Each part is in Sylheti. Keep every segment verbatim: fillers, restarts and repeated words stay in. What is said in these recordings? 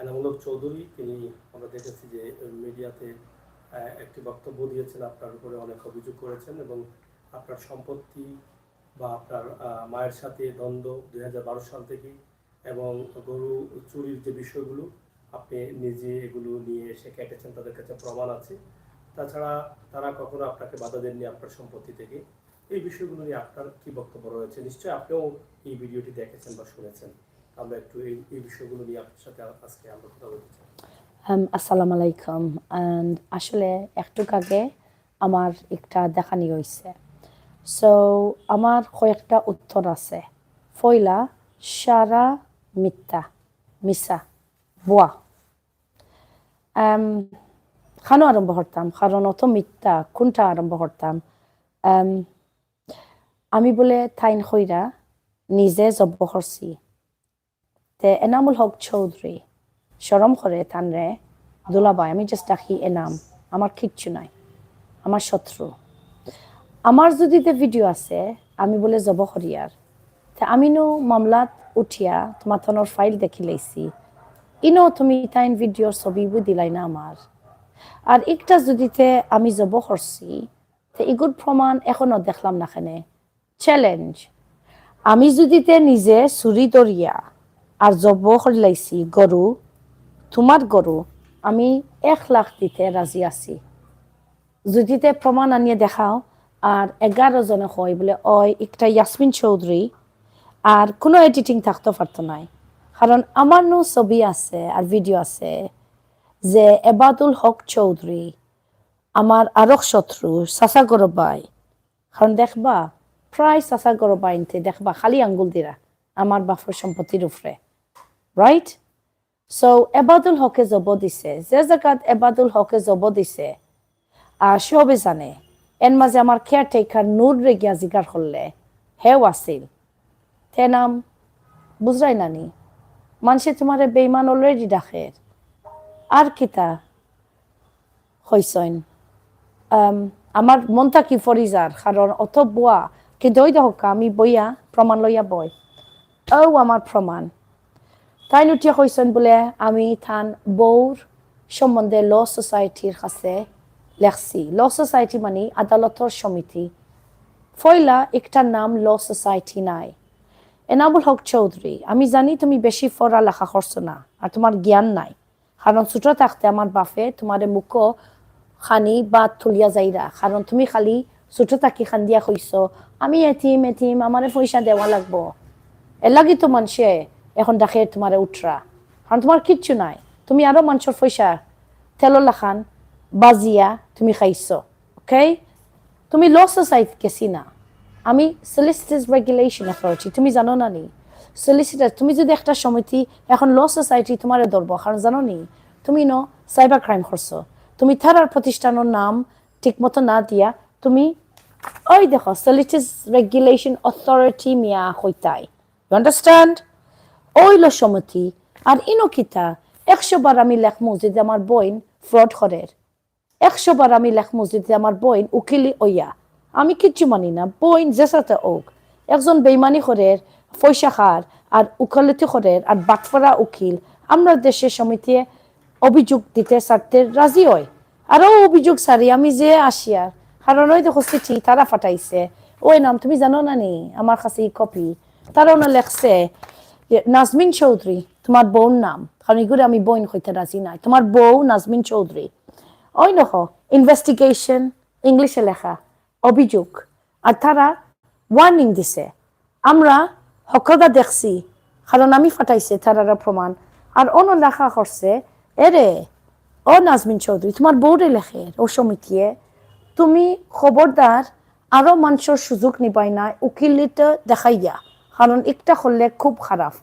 এনামুল হক চৌধুরী, তিনি, আমরা দেখেছি যে মিডিয়াতে আহ, একটি বক্তব্য দিয়েছেন, আপনার উপরে অনেক অভিযোগ করেছেন এবং আপনার সম্পত্তি বা আপনার আহ, মায়ের সাথে দ্বন্দ্ব দুই হাজার বারো সাল থেকে এবং গরু চুরির যে বিষয়গুলো, আপনি নিজে এগুলো নিয়ে এসে কেটেছেন, তাদের কাছে প্রমাণ আছে। তাছাড়া তারা কখনো আপনাকে বাধা দেননি আপনার সম্পত্তি থেকে। এই বিষয়গুলো নিয়ে আপনার কি বক্তব্য রয়েছে? নিশ্চয়ই আপনিও এই ভিডিওটি দেখেছেন বা শুনেছেন। আমরা একটু এই এই বিষয়গুলো নিয়ে আপনার সাথে আজকে আমরা কথা বলতে চাই। Um, আসসালামু আলাইকুম। And আসলে একটু আগে আমার একটা দেখানি হইছে। So আমার কয়েকটা উত্তর আছে। পয়লা, সারা মিথ্যা, মিছা, ভুয়া। Um, খানো আরম্ভ করতাম, কারণ অত মিথ্যা, কোনটা আরম্ভ করতাম? Um, আমি বলে তাইন কইরা নিজে জব করছি। তে এনামুল হক চৌধুরী, শরম করে তানরে দুলাভাই, আমি জাস্ট ডাকি এনাম, আমার কিচ্ছু নাই, আমার শত্রু। আমার যদি তে ভিডিও আছে, আমি বলে জব করিয়ার, তে আমি নু মামলাত উঠিয়া তোমার তনর ফাইল দেখি লাইছি, ইনো তুমি তাইন ভিডিওর ছবি বু দিলাই না আমার। আর একটা যদি তে আমি জব করছি, তে ইগুর প্রমাণ এখনো দেখলাম না কেনে। চ্যালেঞ্জ, আমি যদি তে নিজে চুরি ধরিয়া আর জব করি লাইছি গরু, তোমার গরু, আমি এক লাখ দিতে রাজি আছি। যদি তে প্রমাণ আনিয়ে দেখাও। আর এগারো জনে কয় বলে, ওই একটা ইয়াসমিন চৌধুরী, আর কোনো এডিটিং থাকতো পারতো নাই, কারণ আমার নু ছবি আছে আর ভিডিও আছে যে এবাদুল হক চৌধুরী আমার আরক শত্রু, চাচা গরবাই। কারণ দেখবা, প্রায় চাচা গরবাইনতে দেখবা খালি আঙ্গুল দিরা আমার বাপর সম্পত্তির উপরে, রাইট? সো এবাদুল হকে জব দিছে, যে জাগাত এবাদুল হকে জব দিছে, আর সবে জানে। এর মাঝে আমার কেয়ারটেকার নূররে গিয়া জিগার করলে, হেও আছিল। তে নাম বুঝরায় নানি? মানষে তোমারে বেইমান অলরেডি ডাকের। আর কিতা কইছইন? আম, আমার মন থাকি ফরি যার, কারণ অত বুয়া। কিন্তু ওই দেখো, আমি বইয়া প্রমাণ লইয়া বই। ও আমার প্রমাণ। তাইন উঠিয়া কইছইন বলে আমি তান বউর সম্বন্ধে ল সোসাইটির কাছে লেখছি। ল সোসাইটি মানে আদালতর সমিতি। পয়লা একটা নাম ল সোসাইটি নাই। এনামুল হক চৌধুরী, আমি জানি তুমি বেশি পড়ালেখা করছো না, আর তোমার জ্ঞান নাই, কারণ ছোট থাকতে আমার বাপে তোমারে মুখো খানি ভাত তুলিয়া যাইরা, কারণ তুমি খালি ছোট থাকি কান্দিয়া কইছো, আমি এতিম, এতিম, আমারে পয়সা দেওয়া লাগবো। এর লাগি তো মানষে এখন ডাকে তোমারে উঠরা, কারণ তোমার কিচ্ছু নাই। তুমি আরো মানষর পয়সা তেলর লাখান বাজিয়া তুমি খাইছো, ওকে? তুমি ল সোসাইটি গেছি না, আমি সলিসিটার্স রেগুলেশন অথরিটি, তুমি জানো না নি? সলিসিটার, তুমি যদি একটা সমিতি, এখন ল সোসাইটি তোমারে ধরবো, কারণ জানো নি, তুমি ন সাইবার ক্রাইম করছো, তুমি তারার প্রতিষ্ঠানের নাম ঠিক মতো না দিয়া তুমি ওই দেখো সলিসিটার্স রেগুলেশন অথরিটি মিয়া কইতায়, ইউ আন্ডারস্ট্যান্ড? ওইলো সমিতি। আর ইনো কিতা, একশো বার আমি লেখমু যদি আমার বইন ফ্রড করের, একশো বার আমি লেখমু যদি আমার বইন উকিলি অইয়া, আমি কিচ্ছু মানি না, বইন যে সাথে হোক, একজন বেইমানি করের, পয়সা খার, আর উকালতি করের, আর বাটফারা উকিল, আমরা দেশে সমিতিয়ে অভিযোগ দিতে ছাড়তে রাজি হয়। আরো অভিযোগ ছাড়ি আমি যে আসিয়ার, কারণ ওই দেখো চিঠি তারা ফাটাইছে, ওই নাম তুমি জানো না নি, আমার কাছে ই কপি, তারা ওনা লেখছে যে নাজমিন চৌধুরী তোমার বউর নাম, কারণ ইগুরে আমি বইন কইতে রাজি নাই, তোমার বউ নাজমিন চৌধুরী। ওই দেখো, ইনভেস্টিগেশন, ইংলিশে লেখা, অভিযোগ। আর তারা ওয়ার্নিং দিছে, আমরা হকলতা দেখছি, কারণ আমি ফাটাইছে তারারা প্রমাণ। আর অনো লেখা করছে, এরে, ও নাজমিন চৌধুরী, তোমার বউরে লেখের, ও সমিতিয়ে, তুমি খবরদার আরো মানষর সুযোগ নিবায় না উকিলিতে দেখাইয়া, কারণ একটা করলে খুব খারাপ।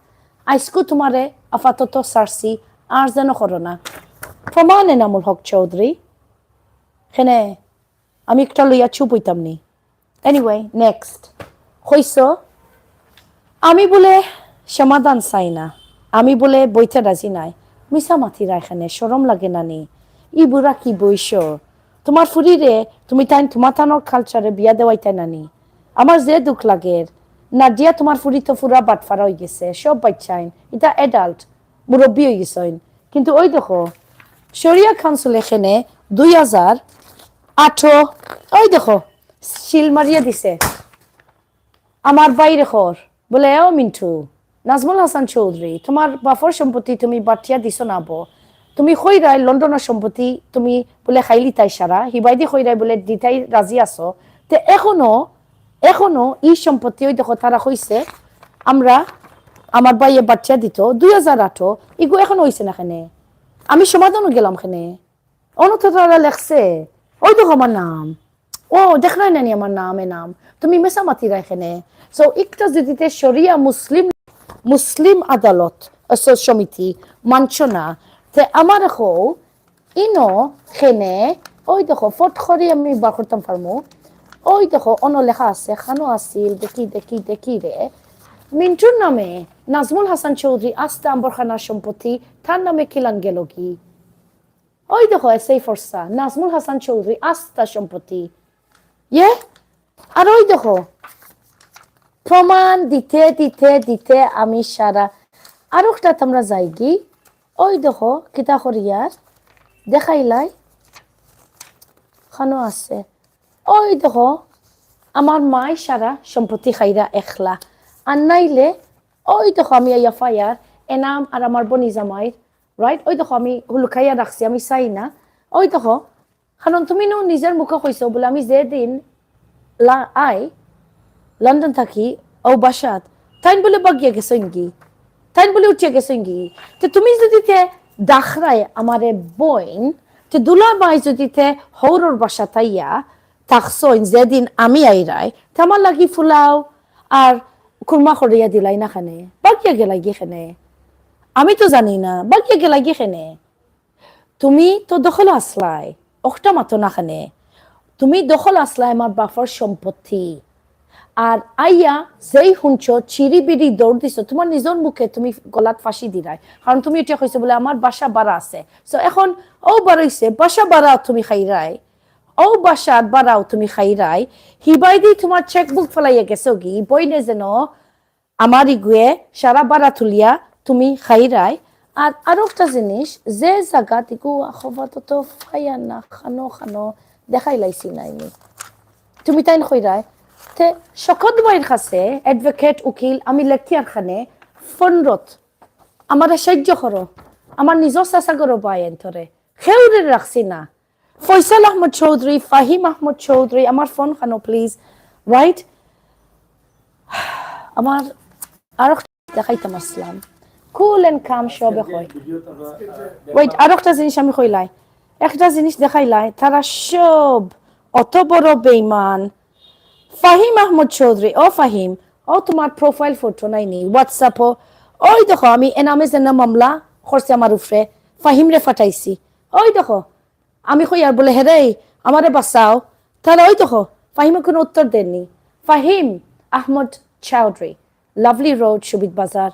আইজকু তোমারে আপাতত ছাড়ছি, আর যেন করো না। প্রমাণ এনামুল হক চৌধুরী, কেনে আমি একটা লইয়া চুপ হইতাম নি। Anyway, next. কইছো, আমি বলে সমাধান চাই না, আমি বলে বইতে রাজি নাই। মিছা মাতিরা এখানে, শরম লাগে না নি? ই বুড়া কি বইস? তোমার ফুরিরে তুমি তাইন তোমার তানোর কালচারে বিয়া দেওয়াইতায় না নি? আমার যে দুখ লাগের, নাদিয়া তোমার ফুরি তো ফুরা বাটফারা হয়ে গেছে, সব বাচ্চাইন, এটা অ্যাডাল্ট, মুরব্বী হয়ে গেছইন। কিন্তু ওই দেখো, শরিয়া কাউন্সিল এখানে দুই হাজার আঠারো, ওই দেখো, সিল মারিয়া দিছে। আমার বাইরে খর বলে, "ও মিন্টু, নাজমুল হাসান চৌধুরী, তোমার বাফর সম্পত্তি তুমি বাটিয়া দিছো না বো? তুমি কইরায় লন্ডনর সম্পত্তি তুমি বুলে খাইলিতায় সারা, হিবায়দি কইরায় বুলে দিতায় রাজি আছো, তে এখনো, এখনো ই সম্পত্তি ওই দেখো তারা কইছে আমরা, আমার বাইয়ে বাটিয়া দিতো দুই হাজার আঠারো, ইগু এখনো অইছে না কেনে? আমি সমাধানও গেলাম কেনে?" অনো তো তারা লেখছে, ওই দেখো আমার নাম, ও দেখরায় না নি আমার নাম, এ নাম, তুমি মিছা মাতিরায় কেনে? So একটা যদি তে শরিয়া মুসলিম, মুসলিম আদালত, আহ, স-, সমিতি মানছ না, তে আমার হো ইনো কেনে, ওই দেখো ফট করি আমি বার করতাম পারমু, ওই দেখো অনো লেখা আছে, খানো আছিল, দেখি, দেখি, দেখি রে, মিন্টুর নামে নাজমুল হাসান চৌধুরী আস্তা আম্বরখানার সম্পত্তি, তার নামে কিলান গেল কি? ওই দেখো, এসেই ফরসা, নাজমুল হাসান চৌধুরী আস্তা সম্পত্তি। ইয়ে, আর ওই দেখো, প্রমাণ দিতে, দিতে, দিতে আমি সারা, আর একটা তোমরা যাইগি, ওই দেখো, কিতা করিয়ার, দেখাইলাই, খানো আছে। ওই দেখো, আমার মাই সারা সম্পত্তি খাইরা একলা। আর নাইলে, ওই দেখো, আমি আইয়া ফায়ার, এনাম আর আমার বনি জামাইর, রাইট? ওই দেখো, আমি হুলুকাইয়া রাখছি, আমি চাই না। ওই দেখো, কারণ তুমি নু নিজের মুখে কইছো বুলে, আমি যেদিন লা-, আই, লন্ডন থাকি, ও বাসাত, তাইন বুলে বাগিয়া গেছইন গি, তাইন বুলে উঠিয়া গেছইন গি। তে তুমি যদি তে ডাকরায় আমারে বইন, তে দুলাভাই যদি তে হৌরর বাসাত আইয়া থাকছইন, যেদিন আমি আইরায়, তে আমার লাগি ফুলাও আর কুরমা করিয়া দিলাই না কেনে, বাগিয়া গেলাইগি কেনে? আমি তো জানি না, বাগিয়া গেলাইগি কেনে? তুমি তো দখল আছলায়, অখটা মাতো না কেনে? তুমি দখল আছলায় আমার বাফর সম্পত্তি। আর আইয়া যেই হুনছো, চিরি বিড়ি দৌড় দিছো, তোমার নিজর মুখে তুমি গলাত ফাঁসি দিরায়। কারণ তুমি এটা কইছো বুলে, আমার বাসা বারা আছে। So এখন ও বারইছে, বাসা বারা তুমি খাইরায়। ও বাসার বারাও তুমি খাইরায়। হিবায়দি তোমার চেকবুক ফালাইয়া গেছো গি, বইনে যেন আমার ইগুয়ে সারা বারা তুলিয়া তুমি খাইরায়। আর আরো একটা জিনিস, যে জাগাত ইগু আখবাত তো ফাইয়া না, খানো খানো দেখাইলাইছি নাইনি। তুমি তাইন কইরায়, তে শকত ভাইর কাছে, অ্যাডভোকেট, উকিল, আমি লেখিয়ার খানে ফোনরত, আমারে সাহায্য করো, আমার নিজর চাচা করো ভাই এন্তরে, খেউরে রাখছি না। ফয়সাল আহমদ চৌধুরী, ফাহিম আহমদ চৌধুরী, আমার ফোন খানো প্লিজ, রাইট? আমার আরো দেখাইতাম আসলাম, কুল এন্ড কাম সবে হয়। ওয়েট, আরো একটা জিনিস আমি কইলাই, একটা জিনিস দেখাইলাই, তারা সব অত বড় বেইমান। ফাহিম আহমদ চৌধুরী, ও ফাহিম, ও তোমার প্রোফাইল ফটো নাই নি হোয়াটসঅ্যাপও? ওই দেখো, আমি এনামে যেন মামলা করছে আমার উপরে, ফাহিমরে ফাটাইছি। ওই দেখো, আমি কইয়ার বুলে, "হেরে, আমারে বাঁচাও।" তারা ওই দেখো, ফাহিমে কোনো উত্তর দেননি। ফাহিম আহমদ চৌধুরী, লাভলি রোড, সুবিধ বাজার,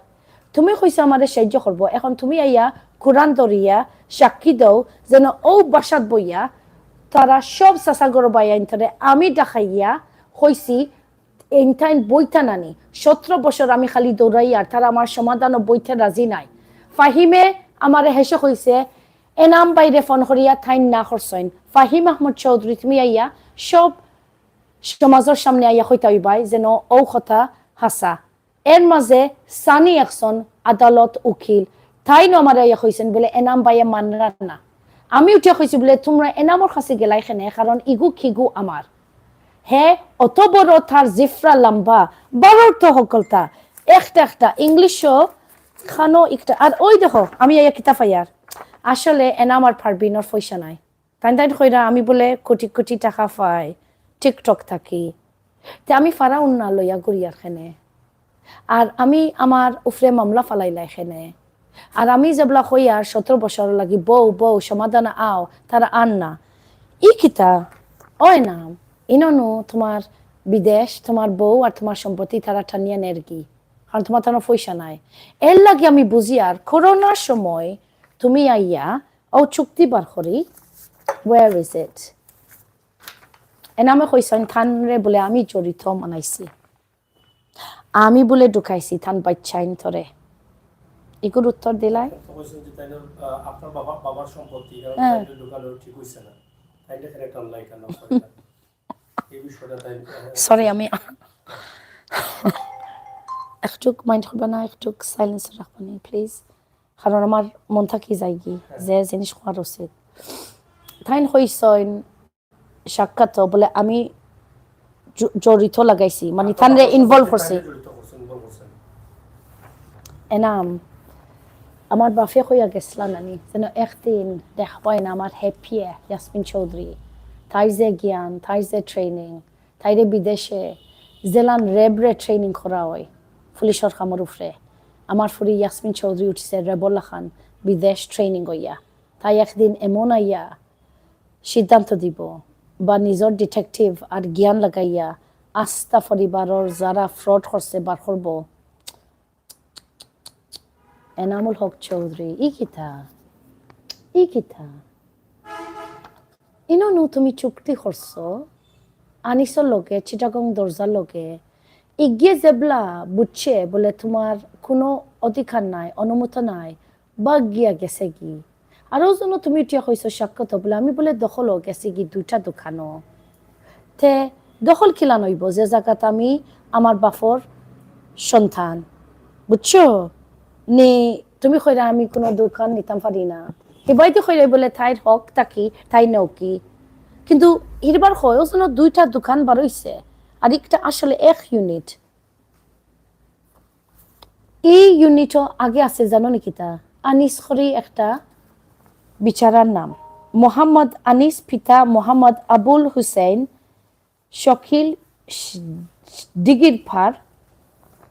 তুমি কইছো আমারে সাহায্য করবো, এখন তুমি আইয়া কোরআন ধরিয়া সাক্ষী দাও যেন ও বাসাত বইয়া তারা সব চাচা গরো ভাই আইন্তরে আমি ডাকাইয়া কইছি, এনটাইন বইতা নানি, সতেরো বছর আমি খালি দৌড়াই আর তারা আমার সমাধানও বইতে রাজি নাই। ফাহিমে আমারে হেসে কইছে, এনাম বাইরে ফোন করিয়া থাইন না করছইন। ফাহিম আহমদ চৌধুরী, তুমি আইয়া সব সমাজর সামনে আইয়া কইতা অইবায় যেন ও কথা হাছা। এর মাঝে সানি একজন আদালত উকিল, তাইনও আমারে আইয়া কইছেন বুলে এনাম বাইয়ে মানরা না। আমি উঠিয়া কইছি বুলে, "তোমরা এনামর কাছে গেলায় কেনে, কারণ ইগু খিগু আমার।" হে অত বড়, তার জিফরা লম্বা, বারোর তো হকলতা, একটা একটা ইংলিশও খানো একটা। আর ওই দেখো, আমি আইয়া কিতা ফাইয়ার, আসলে এনাম আর পারভিনর পয়সা নাই। তাইন তাইন কইরা আমি বুলে কোটি কোটি টাকা পাই টিকটক থাকি। তে আমি ফারা উন্না লইয়া ঘুরিয়ার কেনে। আর আমি আমার উফরে মামলা ফালাইলাই কেনে। আর আমি যেবলা কইয়ার সতেরো বছর লাগি বউ, বউ, সমাধান আও, তারা আর না। ই কিতা? ওই না, ইননু তোমার বিদেশ, তোমার বউ আর তোমার সম্পত্তি তারা টানিয়া নেরগি। কারণ তোমার তানো পয়সা নাই। এর লাগি আমি বুঝিয়ার করোনার সময় তুমি আইয়া ও চুক্তি বার করি, where is it? এনামে কইছইন, "থানরে বুলে আমি জড়িত মানাইছি, আমি বুলে ঢুকাইছি থান বাচ্চাইন্তরে।" এগুর উত্তর দিলাই। তো কইছেন যে তাইলে, আহ, আপনার বাবা, বাবার সম্পত্তি, কারণ হ্যাঁ। তাইলে ঢুকানো ঠিক হইছে না। তাইলে এখানে একটা অনলাইন কেন করে না? এই বিষয়টা তাই, আহ, সরি, আমি একটু মাইন্ড করবা না, একটু সাইলেন্স রাখবা নি প্লিজ, কারণ আমার মন থাকি যায়গি যে জিনিস করার উচিত। তাইন কইছইন সাক্ষাৎ বলে আমি জ-, জড়িত লাগাইছি, মানে তানরে ইনভলভ করছি। জড়িত করছেন, ইনভলভ করছেন। এনাম, আমার বাফে কইয়া গেছলা নানি, যেন একদিন দেখবায় না আমার হ্যাপিয়ে ইয়াসমিন চৌধুরী, তাই যে জ্ঞান, তাই যে ট্রেনিং, তাইরে বিদেশে যেলান র্যাবরে ট্রেনিং করা হয় পুলিশর কামর উপরে, আমার ফুরি ইয়াসমিন চৌধুরী উঠছে র্যাবর লাখান বিদেশ ট্রেনিং হইয়া। তাই একদিন এমন আইয়া সিদ্ধান্ত দিব বা নিজর ডিটেকটিভ আর জ্ঞান লাগাইয়া আস্তা পরিবারর যারা ফ্রড করছে বার করব। এনামুল হক চৌধুরী, ই কিতা? ই কিতা? ইনো নু তুমি চুক্তি করছো আনিসর লগে, চিটাগং দরজার লগে। ইগিয়ে যেবলা বুঝছে বলে তোমার কোনো অধিকার নাই, অনুমতি নাই, বাগিয়া গেছে গি। আর ও জন্য তুমি উঠিয়া কইছো সাক্ষাৎ বলে আমি বলে দখলও গেছি গি দুইটা দোকানও। তে দখল কিলান অইব যে জাগাত আমি আমার বাফর সন্তান, বুঝছো? নে তুমি কইরা আমি কোনো দোকান নিতাম পারি না। হিবাইতে কইরা বলে তাইর হক থাকি, তাই নেও কি। কিন্তু হিরবার হয়, ও জন্য দুইটা দোকান বার হইছে। আর একটা আসলে এক ইউনিট। এই ইউনিটও আগে আছে, জানো নি কিতা? আনিস করি একটা বিচারার নাম। মোহাম্মদ আনিস, পিতা মোহাম্মদ আবুল হুসেন, শকিল শ-, শ-, দিঘির পার।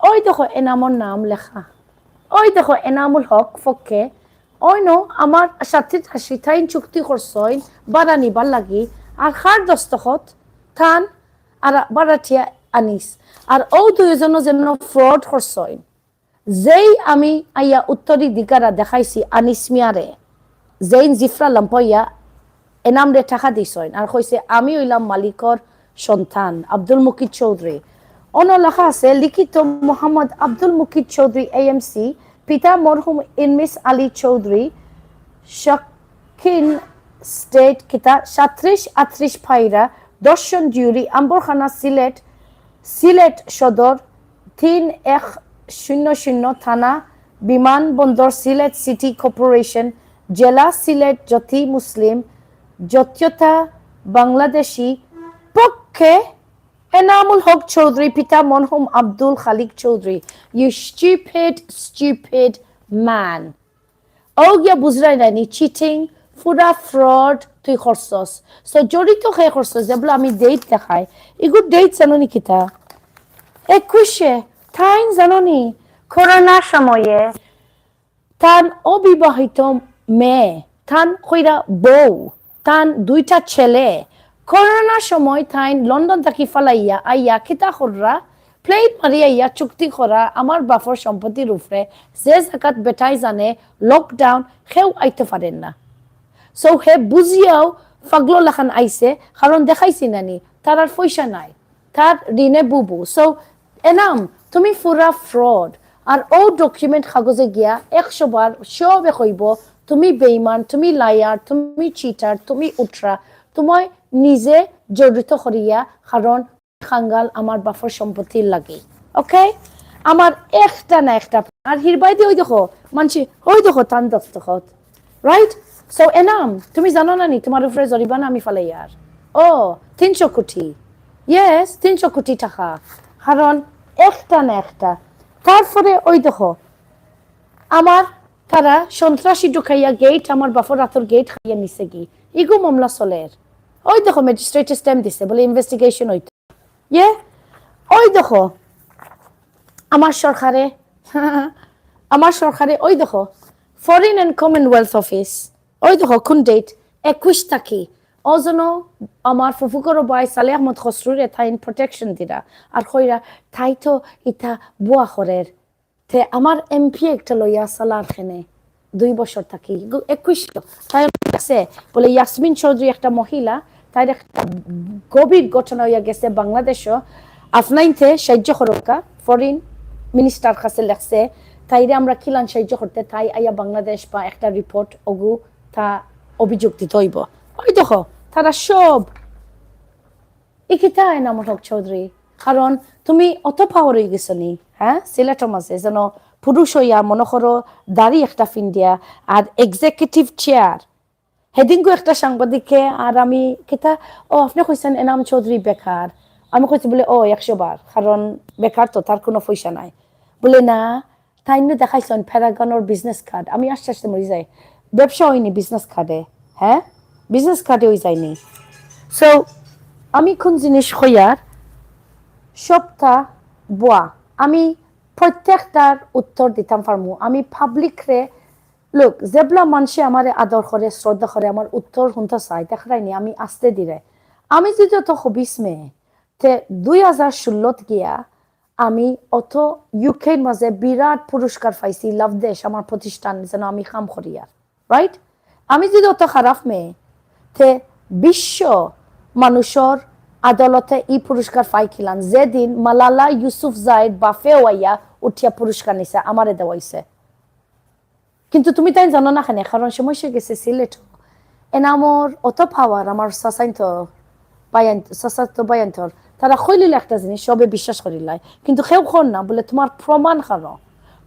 ওই দেখো এনামর নাম লেখা, ওই দেখো এনামুল হক ফক্কে, ওই নো আমার সাথে তাইন চুক্তি করছইন বাড়া নিবার লাগি, আর কার দস্তখত? তান আর বাড়াটিয়া আনিস। আর ও দুইজনও যেন ফ্রড করছইন। যেই আমি আইয়া উত্তরাধিকারা দেখাইছি আনিস মিয়ারে, যেইন জিফরা লাম্পইয়া এনামরে টাকা দিছইন আর কইছে আমি হইলাম মালিকর সন্তান আব্দুল মুকিত চৌধুরী। অনো লেখা আছে লিখিত মোহাম্মদ আব্দুল মুকিত চৌধুরী এএমসি, পিতা মরহুম ইনমিস আলী চৌধুরী, শকিন স্টেট কিতা সাতত্রিশ আটত্রিশ পায়রা, দর্শন ডিউরি, আম্বরখানা, সিলেট, সিলেট সদর, তিন এক শূন্য শূন্য থানা, বিমানবন্দর, সিলেট সিটি কর্পোরেশন, জেলা সিলেট, জাতি মুসলিম, জাতীয়তা বাংলাদেশি, পক্ষে এনামুল হক চৌধুরী, পিতা মরহুম আব্দুল খালিক Chowdhury. You stupid, stupid man. ও গিয়া বুঝরায় নানি, চিটিং, পুরা ফ্রড তুই করছস। So জড়িত কে করছস, যেবলা আমি ডেট দেখাই, ইগু ডেট জানো নি কিতা? একুশে, তাইন জানো নি, করোনার সময়ে তান অবিবাহিত মেয়ে, তান কইরা বউ, তান দুইটা ছেলে, করোনার সময় তাইন লন্ডন থাকি ফালাইয়া আইয়া কিতা কররা, প্লেন মারি আইয়া চুক্তি করা আমার বাফর সম্পত্তির উপরে, যে জাগাত বেটায় জানে লকডাউন, কেউ আইতে পারের না। So হে বুঝিয়াও পাগল লাখান আইছে, কারণ দেখাইছি নানি, তার আর পয়সা নাই, তার ঋণে বুবু। So এনাম, তুমি পুরা ফ্রড। আর ও ডকুমেন্ট কাগজে গিয়া একশো বার সবে কইব, তুমি বেইমান, তুমি লায়ার, তুমি চিটার, তুমি উঠরা, তোমায় নিজে জড়িত করিয়া, কারণ খাঙ্গাল আমার বাফর সম্পত্তির লাগি। ওকে, আমার একটা না একটা। আর হিরবাইদি ওই দেখো মানছি, ওই দেখো তান দস্তখত, রাইট? So এনাম, তুমি জানো না নি তোমার উপরে জরিমানা আমি ফালাইয়ার? ও, তিনশো কোটি। ইয়েস, তিনশো কোটি টাকা। কারণ একটা না একটা। তারপরে ওই দেখো আমার তারা সন্ত্রাসী ঢুকাইয়া গেট, আমার বাফর রাতর গেট খাইয়া নিছে গি। ইগু মামলা চলের। ওই দেখো ম্যাজিস্ট্রেটে স্ট্যাম্প দিছে, বলে ইনভেস্টিগেশন হইতো। ইয়ে, ওই দেখো আমার সরকারে, আমার সরকারে, ওই দেখো ফরেন অ্যান্ড কমনওয়েলথ অফিস, ওই দেখো কোন ডেট, একুশ তাকি। ওজন্য আমার ফুফুকর ভাই সালে আহমদ খসরুরে তাইন প্রোটেকশন দিরা আর কইরা তাই তো ইতা বুয়া করের। তে আমার এমপি একটা লইয়া সালার খেনে দুই বছর থাকি, গু-, একুশ তো। তাই আছে বলে ইয়াসমিন চৌধুরী একটা মহিলা, তাই একটা গভীর ঘটনা হইয়া গেছে বাংলাদেশও। আফনাইনতে সাহায্য করুকা, ফরেন মিনিস্টার কাছে লেখছে, তাইরে আমরা কিলান সাহায্য করতে, তাই আইয়া বাংলাদেশ বা একটা রিপোর্ট অগু তা অভিযোগ দিতে অইবো। ওই দেখো, তারা সব ইকিতা এনামুল হক চৌধুরী, কারণ তুমি অত পাওয়ার অই গেছো নি, হ্যাঁ, সিলেটর মাঝে যেন পুরুষ অইয়া মনো করো দাড়ি একটা ফিন্দিয়া আর এক্সিকিউটিভ চেয়ার। হেদিনকু একটা সাংবাদিকে আর আমি কিতা, "ও, আপনে কইছইন এনাম চৌধুরী বেকার।" আমি কইছি বলে, "ও, একশো বার, কারণ বেকার তো, তার কুনু পয়সা নাই।" বলে, "না, তাইন নু দেখাইছইন প্যারাগনর বিজনেস কার্ড।" আমি আস্তে আস্তে মরি যাই, ব্যবসা অয়নি বিজনেস কার্ডে, হ্যাঁ, বিজনেস কার্ডে অই যায়নি। সো আমি কুন জিনিস কইয়ার, সবটা বুয়া। আমি প্রত্যেকটার উত্তর দিতাম পারমু। আমি পাবলিকরে, লুক, যেবলা মানষে আমারে আদর করে, শ্রদ্ধা করে, আমার উত্তর হুনতা চায়, দেখরায়নি আমি আস্তে দিরে। আমি যদি অত খবিস মেয়ে, তে দুই হাজার ষোলোত গিয়া আমি অত ইউকের মাঝে বিরাট পুরস্কার পাইছি, লাভ দেশ আমার প্রতিষ্ঠান যেন আমি কাম করিয়ার, রাইট? আমি যদি অত খারাপ মেয়ে, তে বিশ্ব মানুষর আদালতে ই পুরস্কার পাইছিলাম, যেদিন মালালা ইউসুফজাইর বাফে আইয়া উঠিয়া পুরস্কার নিছে, আমারে দেওয়াইছে। কিন্তু তুমি তাইন জানো না কেনে, কারণ সমস্যা গেছে সিলেট। এনামর অত পাওয়ার, আমার চাচাইন্তর, বায়াইন-, চাচাতো বায়াইন্তর, তারা কইলিলে একটা জিনিস সবে বিশ্বাস করিলায়, কিন্তু কেউ কর না, বলে, "তোমার প্রমাণ কানো?"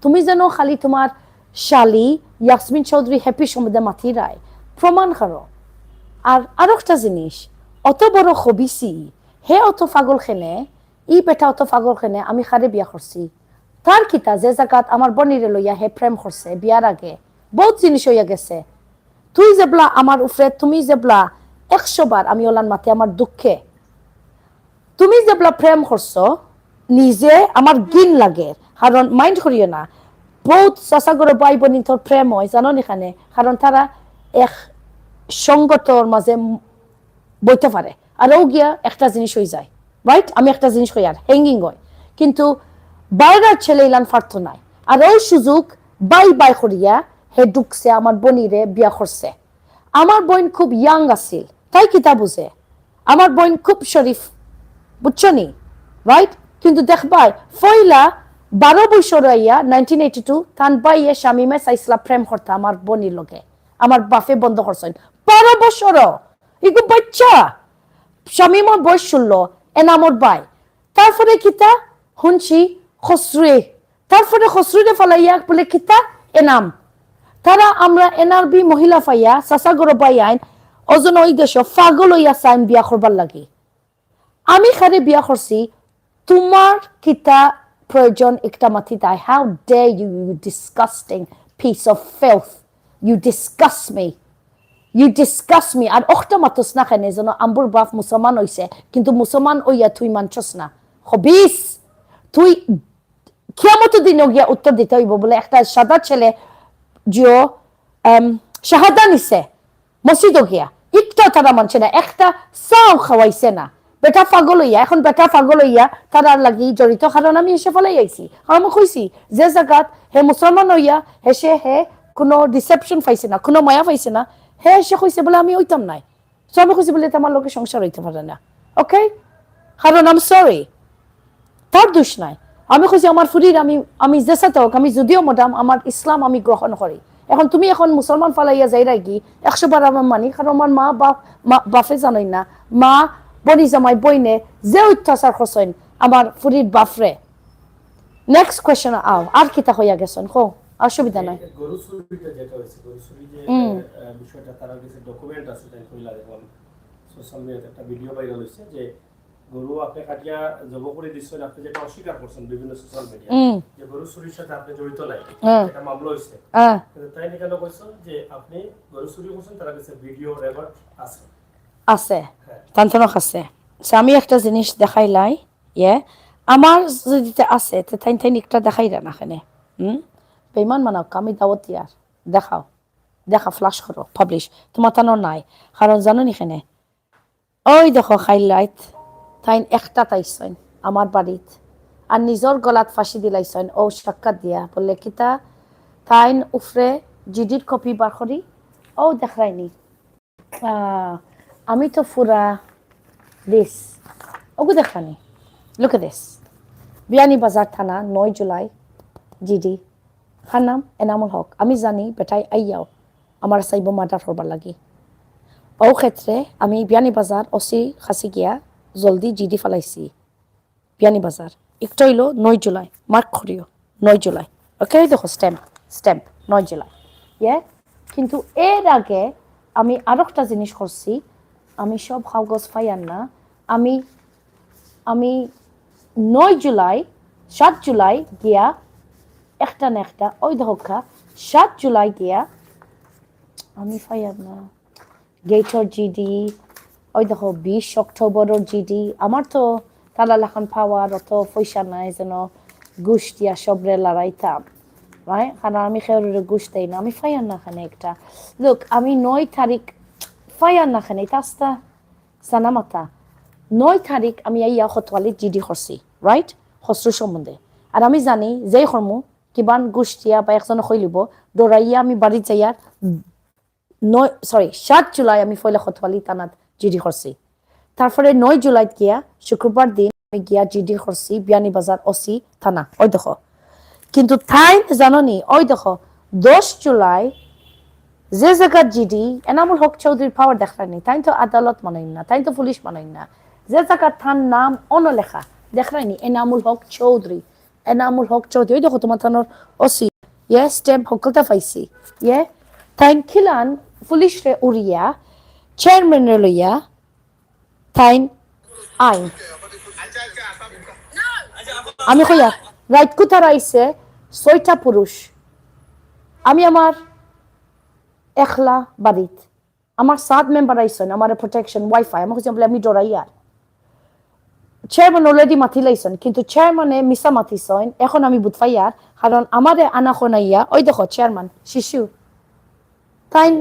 তুমি যেন খালি তোমার শালি ইয়াসমিন চৌধুরী হ্যাপি সম্বন্ধে মাতিরায়, প্রমাণ কানো? আর আরো একটা জিনিস, অত বড় খবিসি, হে অত পাগল কেনে, ই বেটা অত পাগল কেনে, আমি কারে বিয়া করছি? তার কিতা, যে জাগাত আমার বনিরে লইয়া হে প্রেম করছে বিয়ার আগে, বহুত জিনিস অইয়া গেছে। তুই যেবলা আমার উপরে, তুমি যেবলা একশো বার আমি ওলান মাতে আমার দুঃখে, তুমি যেবলা প্রেম করছো, নিজে আমার ঘিন লাগে, কারণ মাইন্ড করিও না, বহুত চাচা গরো বাই বইন তোর প্রেম অয়, জানো নি কেনে? কারণ তারা এক সঙ্গতর মাঝে বইতে পারে, আর ও গিয়া একটা জিনিস অই যায়, রাইট? আমি একটা জিনিস কইয়ার, হ্যাঙ্গিং অয়, কিন্তু বাইরের ছেলে ইলান পারতো নায়। আর ও সুযোগ বাই বাই করিয়া হে ঢুকছে, আমার বনিরে বিয়া করছে। আমার বইন খুব ইয়াং আছিল, তাই কিতা বুঝে? আমার বইন খুব শরীফ, বুঝছো নি? রাইট? কিন্তু দেখবায়, পয়লা বারো বছর আইয়া নাইনটিন এইটি টু তান বাইয়ে শামিমে চাইছলা প্রেম করতা আমার বনির লগে, আমার বাফে বন্ধ করছইন। বারো বছর, ইগু বাচ্চা। শামিমর বয়স ষোলো, এনামর বাই। তারপরে কিতা হুনছি? খসরুয়ে। তারপরে খসরুরে ফালাইয়া বলে কিতা? এনাম। তারা আমরা এনআরবি মহিলা ফাইয়া, চাচা গরো বাই আইন, ওজন ওই দেশ পাগল অইয়া চাইন বিয়া করবার লাগি। আমি কারে বিয়া করছি, তোমার কিতা প্রয়োজন একটা মাতিতায়? How dare you, you disgusting piece of filth. You disgust me. You disgust me. আর অখটা মাতস না কেনে, যেন আম্বুর বাপ মুসলমান অইছে, কিন্তু মুসলমান অইয়া তুই মানছস না। খবিস, তুই কিয়ামত দিন গিয়া উত্তর দিতে অইব বলে একটা সাদা ছেলে জিও, আম, শাহাদা নিছে মসজিদো গিয়া, একটা তারা মানছে না, একটা চাও খাওয়াইছে না। বেটা পাগল অইয়া, এখন বেটা পাগল অইয়া তারার লাগি জড়িত, কারণ আমি হেষে ফালাই আইছি। কারণ আমি কইছি, যে জাগাত হে মুসলমান অইয়া, হেষে হে কোনো রিসেপশন পাইছে না, কোনো মায়া পাইছে না, হে হেষে কইছে বলে, "আমি অইতাম নায়।" So আমি কইছি বলে, "তোমার লগে সংসার অইতে পারে না।" ওকে? কারণ I'm sorry, তার দোষ নাই। আমি কইছি, "আমার ফুরির আমি, আমি যেসাতে হোক, আমি যদিও মডাম, আমার ইসলাম আমি গ্রহণ করি।" এখন তুমি এখন মুসলমান ফালাইয়া যাইরায় কি? একশো বার আমার মানি, কারণ আমার মা বাপ, মা, বাফে জানইন না, মা, বনি জামাই, বইনে যে অত্যাচার করছইন আমার ফুরির বাফরে। নেক্সট কোয়েশ্চন আও, আর কিতা কইয়া গেছইন? কও, অসুবিধা নাই। এই গরু চুরিটা যেটা হয়েছে, গরু চুরি যে, হুম। আহ, আহ, বিষয়টা, তারা কাছে ডকুমেন্ট আছে, তাই কইলা, এখন সোশ্যাল মিডিয়াতে একটা ভিডিও ভাইরাল হয়েছে যে গরু আপনি কাটিয়া জব করে দিচ্ছেন, আপনি যেটা অস্বীকার করছেন বিভিন্ন সোশ্যাল মিডিয়া, হুম। যে গরু চুরির সাথে আপনি জড়িত নাই, হ্যাঁ। এটা মামলা হয়েছে। হ্যাঁ। কিন্তু তাই এখানে কইছেন যে আপনি গরু চুরি করছেন, তারা কাছে ভিডিও রেকর্ড আছে। আছে। হ্যাঁ। তান্তনক আছে। So, আমি একটা জিনিস দেখাইলাই, ইয়ে, আমার যদি তে আছে, তে তাইন তাইন একটা দেখাইরা না কেনে। হুম? বেইমান মানাও, আমি দাওয়াত দিয়ার। দেখাও। দেখা, ফ্ল্যাশ করো, পাবলিশ। তোমার তানো নাই। কারণ জানো নি কেনে? ওই দেখো, হাইলাইট। তাইন একটা তাইছইন আমার বাড়িত। আর নিজর গলাত ফাঁসি দিলাইছইন। ও সাক্ষাৎ দিয়া। বললে কিতা? তাইন উফরে জিডির কপি বার করি। ও দেখরায়নি। আহ, আমি তো পুরা দিস। ওগু দেখরানি। Look at this. বিয়ানীবাজার থানা, নয় জুলাই, জিডি। তার নাম এনামুল হক। আমি জানি বেটায় আইয়াও আমার চাইবো মার্ডার করবার লাগি। ও ক্ষেত্রে আমি বিয়ানীবাজার ওসি কাছে গিয়া জলদি জিডি ফালাইছি। বিয়ানীবাজার। একটা অইলো নয় জুলাই, মার্ক করিও, নয় জুলাই। ওকে, দেখো স্ট্যাম্প, স্ট্যাম্প, নয় জুলাই। ইয়ে, কিন্তু এর আগে আমি আরো একটা জিনিস করছি। আমি সব কাগজ ফাইয়ার না। আমি আমি নয় জুলাই, সাত জুলাই গিয়া একটা না একটা, ওই দেখো খা, সাত জুলাই গিয়া আমি ফাইয়ার না গেটর জিডি, ওই দেখো বিশ অক্টোবরর জিডি। আমার তো তারা লাখান পাওয়ার অত পয়সা নাই যেন ঘুষ দিয়া সবরে লড়াইতাম, রাইট? কারণ আমি কেউরে ঘুষ দেই না, আমি ফাইয়ার না এখানে একটা। লুক, আমি নয় তারিখ ফাইয়ার না এখানে, এটা আস্তা জানা মাতা। নয় তারিখ আমি আইয়া কোতোয়ালি জিডি করছি, রাইট? খসরু সম্বন্ধে। আর আমি জানি যেই কর্ম কিবান ঘুষ দিয়া বা একজনে কইলিব, ডরাইয়া আমি বাড়িত যাইয়ার নয়, সরি, সাত জুলাই আমি পয়লা কোতোয়ালি থানাত জিডি করছি। তারপরে নয় জুলাইত গিয়া শুক্রবার দিন আমি গিয়া জিডি করছি বিয়ানীবাজার ওসি থানা। ওই দেখো, কিন্তু তাইন জানো নি, ওই দেখো, দশ জুলাই যে জাগাত জিডি, এনামুল হক চৌধুরীর পাওয়ার দেখরায় নি, তাইন তো আদালত মানইন না, তাইন তো পুলিশ মানইন না। যে জাগাত তান নাম অনো লেখা, দেখরায় নি, এনামুল হক চৌধুরী, এনামুল হক চৌধুরী, ওই দেখো তোমার থানার ওসি, ইয়ে, স্ট্যাম্প হকলতা পাইছি, ইয়ে, তাইন খিলান পুলিশরে উড়িয়া, চেয়ারম্যানরে লইয়া, তাইন আইন। আমি কইয়া, রাইত কুতার আইছে ছয়টা পুরুষ, আমি আমার একলা বাড়িত, আমার সাত মেম্বার আইছইন, আমার প্রোটেকশন ওয়াইফাই, আমি কইছি বলে আমি ডরাইয়ার। চেয়ারম্যান অলরেডি মাতি লাইছইন, কিন্তু চেয়ারম্যানে মিছা মাতিছইন, এখন আমি বুঝ পাইয়ার, কারণ আমারে আনা খনাইয়া, ওই দেখো চেয়ারম্যান শিশু, তাইন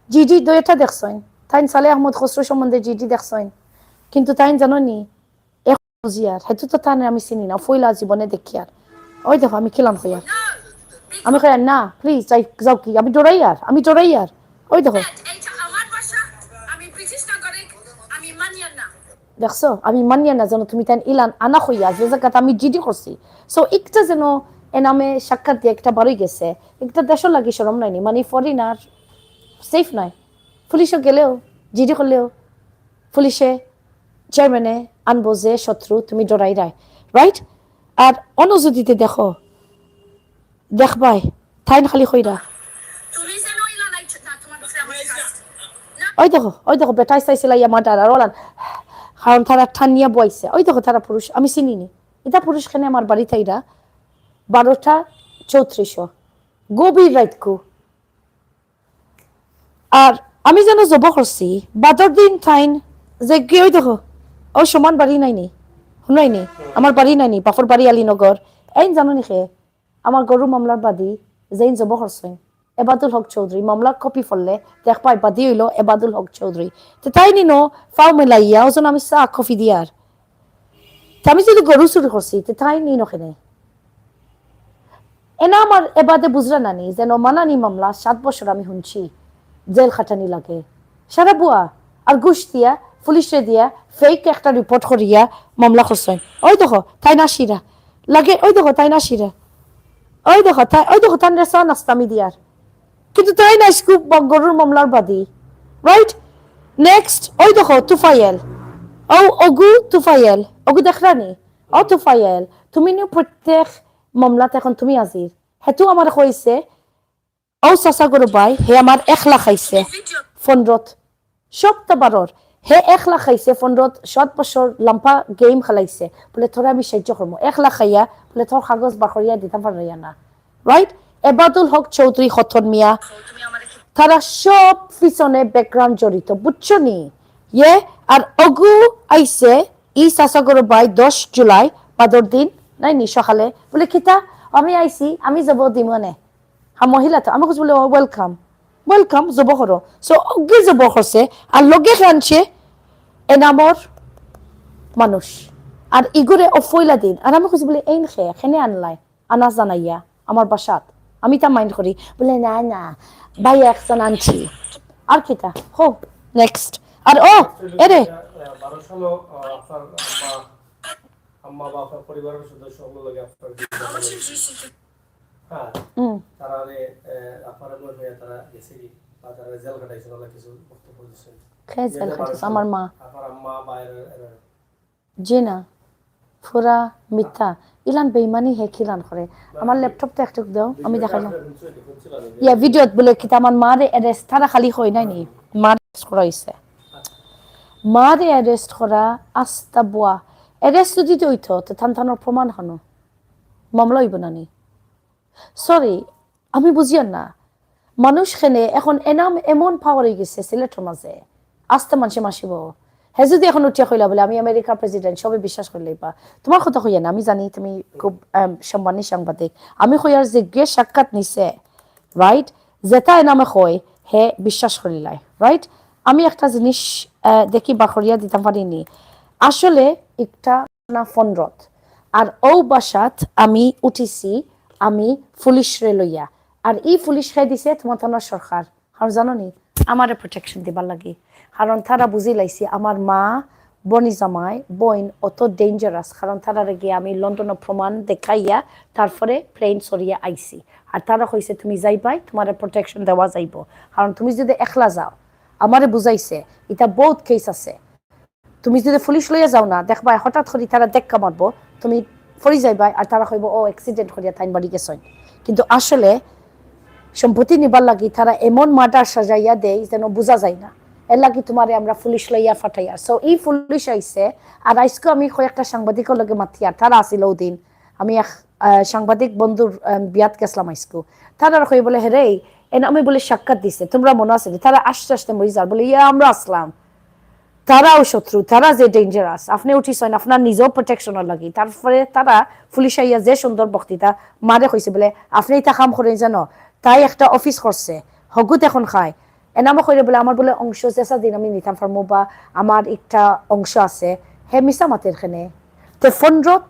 জিডি দুইটা দেখছইন, তাইন সালে আহমদ খসরু সম্বন্ধে জিডি দেখছইন, কিন্তু তাইন জানো নি, এখন বুঝিয়ার, হেতু তো তানে আমি চিনি না, ফইলা জীবনে দেখিয়ার। ওই দেখো, আমি খিলান কইয়ার, আমি কইয়ার, "না, প্লিজ, যাই, যাও কি, আমি ডরাইয়ার, আমি ডরাইয়ার।" ওই দেখো, এইটা আমার ভাষা, আমি ব্রিটিশ নাগরিক, আমি মানিয়ার না। দেখছো, আমি মানিয়ার না, যেন তুমি তাইন ইলান আনা কইয়া, যে জাগাত আমি জিডি করছি। সো, একটা যেন এনামে সাক্ষাৎ দিয়ে একটা বারই গেছে, একটা দেশর লাগি শরম নাইনি, মানে ফরেনার সেফ নাই, পুলিশও গেলেও, জিডি করলেও, পুলিশে, চেয়ারম্যানে আনবো যে শত্রু, তুমি ডরাইরায়, রাইট? আর অনো যুদিতে দেখো, দেখবায়, তাইন খালি কইরা। তুমি যেন ওই লড়াই ছ-, না, তোমার উপরে আমার trust। না। ওই দেখো, ওই দেখো, বেটায় চাইছিল ইয়া মার্ডার, আর ওলান, কারণ তারা টানিয়া বইছে। ওই দেখো, তারা পুরুষ, আমি চিনি নি। এটা পুরুষ কেনে আমার বাড়িত আইরা, বারোটা চৌত্রিশও, গভীর রাইতকু। আর আমি যেন জব করছি, বাদর দিন তাইন যে কি, ওই দেখো, ও সমান বাড়ি নাইনি, হুনাইনি, আমার বাড়ি নাইনি, বাফর বাড়ি আলীনগর। এইন জানো নি কে? আমার গরু মামলার বাদী, যেইন জব করছইন, এবাদুল হক চৌধুরী। মামলার কপি পড়লে দেখবায় বাদী অইলো এবাদুল হক চৌধুরী। তে তাইন ইনো ফাও মেলাইয়া, ওজন আমি চা কফি দিয়ার। তে আমি যদি গরু চুরি করছি, তে তাইন ইনো কেনে? এনা আমার এবাদে বুঝরা নানি, যেন মানানি মামলা সাত বছর আমি হুনছি, জেল খাটানি লাগে। সারা বুয়া, আর ঘুষ দিয়া, পুলিশে দিয়া, ফেক একটা রিপোর্ট করিয়া মামলা করছইন। ওই দেখো, তাইন আশিরা। লাগে, ওই দেখো, তাইন আশিরা। ওই দেখো, তাই, ওই দেখো, তানরে চা নাস্তা আমি দিয়ার। কিন্তু তাইন আইজকু বা-, গরুর মামলার বাদী। রাইট? নেক্সট, ওই দেখো, তুফাইল। ও, ওগু তুফাইল। ওগু দেখরানি? ও তুফাইল। তুমি নিও প্রত্যেক মামলাত এখন তুমি হাজির। হেতু আমার কইছে, ও চাচা গরু ভাই, হে আমার একলা খাইছে। ফন্ডত। সপ্তাহ বারোর। হে একলা খাইছে, ফন্ডত সাত বছর লাম্পা গেম খেলাইছে। বলে, "তোরে আমি সাহায্য করমু।" একলা খাইয়া, বলে, "তোর কাগজ বার করিয়া দিতাম পারিয়া না।" রাইট? এবাদুল হক চৌধুরী, হতন মিয়া, তারা সব পিছনে ব্যাকগ্রাউন্ড জড়িত, বুঝছো নি? ইয়ে, আর অগু আইছে, ই চাচা গরু ভাই দশ জুলাই, বাদর দিন, নাই নি সকালে, বলে, "কিতা, আমি আইছি, আমি জব দিমনে।" হ্যাঁ, মহিলা তো, আমি কইছি বলে, "ও, ওয়েলকাম, ওয়েলকাম, জব করো।" সো, অগে জব করছে, আর লগে আনছে এনামর মানুষ, আর ইগুরে ও ফইলা দিন, আর আমি কইছি বলে, "এইন খে, খেনে আনলাই?" আনা জানাইয়া আমার বাসাত। আমি তা মাইন্ড করি, বলে, "না, না, ভাই একজন আনছি।" আর কিতা? হো, নেক্সট। আর ও, এরে। বারো সালো, আহ, আপনার আম্মা, আম্মা বা আপনার পরিবারের সদস্য হলো লাগে আপনার হুম। তারারে আপারে বই হয়ে তারা গেছে কি বা তারা জেল খাটাইছে, ওলা কিছু বক্তব্য দিচ্ছেন। কে জেল খাটাইছে? আমার মা। আপার আম্মা বা এরা, এরা জি না, পুরা মিথ্যা। ইলান বেইমানি হে কিলান করে। আমার ল্যাপটপটা একটু দাও, আমি দেখাইলাম। শুনছো এটা, শুনছিলাম আমি। ইয়া, ভিডিওত বলে কিতা আমার মারে অ্যারেস্ট, তারা খালি কই নাই নি, মারে অ্যারেস্ট করা হইছে। মারে অ্যারেস্ট করা আস্তা বুয়া। অ্যারেস্ট যদি তো হইতো, তো থান থানোর প্রমাণ হনো, মামলা হইব না নি? সরি, আমি বুঝিয়ার না। মানুষ খেনে এখন এনাম এমন পাওয়ার হয়ে গেছে সিলেটর মাঝে, আস্তে মানষে মাসিব। হে যদি এখন উঠিয়া কইলা বলে, "আমি আমেরিকার প্রেসিডেন্ট, সবে বিশ্বাস করিলাইবা।" তোমার কথা কইয়া না, আমি জানি তুমি খুব আম, সম্মানী সাংবাদিক। আমি কইয়ার যে গে সাক্ষাৎ নিছে, রাইট, যেটা এনামে কয়, হে বিশ্বাস করিলাই, রাইট। আমি একটা জিনিস আহ, দেখি বাখরিয়া দিতাম পারিনি। আসলে একটা না ফোনরত। আর ও বাসাত আমি উঠিছি, আমি পুলিশরে লইয়া। আর ই পুলিশ হে দিছে তোমার থানার সরকার। আর জানো নি, আমারে প্রোটেকশন দিবার লাগি। কারণ তারা বুঝি লাইছি আমার মা, বনি জামাই, বইন অত ডেঞ্জারাস। কারণ তারারে গিয়া আমি লন্ডনর প্রমাণ দেখাইয়া তারপরে প্লেন চড়িয়া আইছি। আর তারা কইছে, "তুমি যাইবাই, তোমারে প্রোটেকশন দেওয়া যাইব।" কারণ তুমি যদি একলা যাও, আমারে বুঝাইছে, এটা বহুত কেস আছে। তুমি যদি পুলিশ লইয়া যাও না, দেখবায় হঠাৎ করি তারা ধাক্কা মারবো, তুমি পড়ি যাইবায়, আর তারা কইবো, "ও, অ্যাক্সিডেন্ট করিয়া তাইন বাড়ি গেছইন।" কিন্তু আসলে সম্পত্তি নিবার লাগি তারা এমন মার্ডার সাজাইয়া দেয় যেন বুঝা যায় না। এর লাগি তোমারে আমরা পুলিশ লইয়া ফাটাইয়ার। সো ই পুলিশ আইছে, আর আইজকু আমি কয়েকটা সাংবাদিকর লগে মাতিয়ার, তারা আছিল ওদিন। আমি এক আহ, সাংবাদিক বন্ধুর আহ, বিয়াত গেছলাম আইজকু। তারা কই বলে, "হে রে, এনামে বলে সাক্ষাৎ দিছে, তোমরা মনো আছে নি?" তারা আস্তে আস্তে মরি যার, বলে, "ইয়া, আমরা আসলাম।" তারাও শত্রু, তারা যে ডেঞ্জারাস, আপনি উঠিছইন আপনার নিজেও প্রোটেকশনর লাগি। তারপরে তারা পুলিশ আইয়া যে সুন্দর বক্তৃতা মারে কইছে বলে, "আপনি এটা কাম করেন জানো, তাই একটা অফিস করছে, হগুত এখন খায়।" এনামে কইরে বলে, "আমার বলে অংশ যেসা দিন আমি নিতাম পারমু বা আমার একটা অংশ আছে।" হে মিছা মাতের খেনে। তে ফোনরত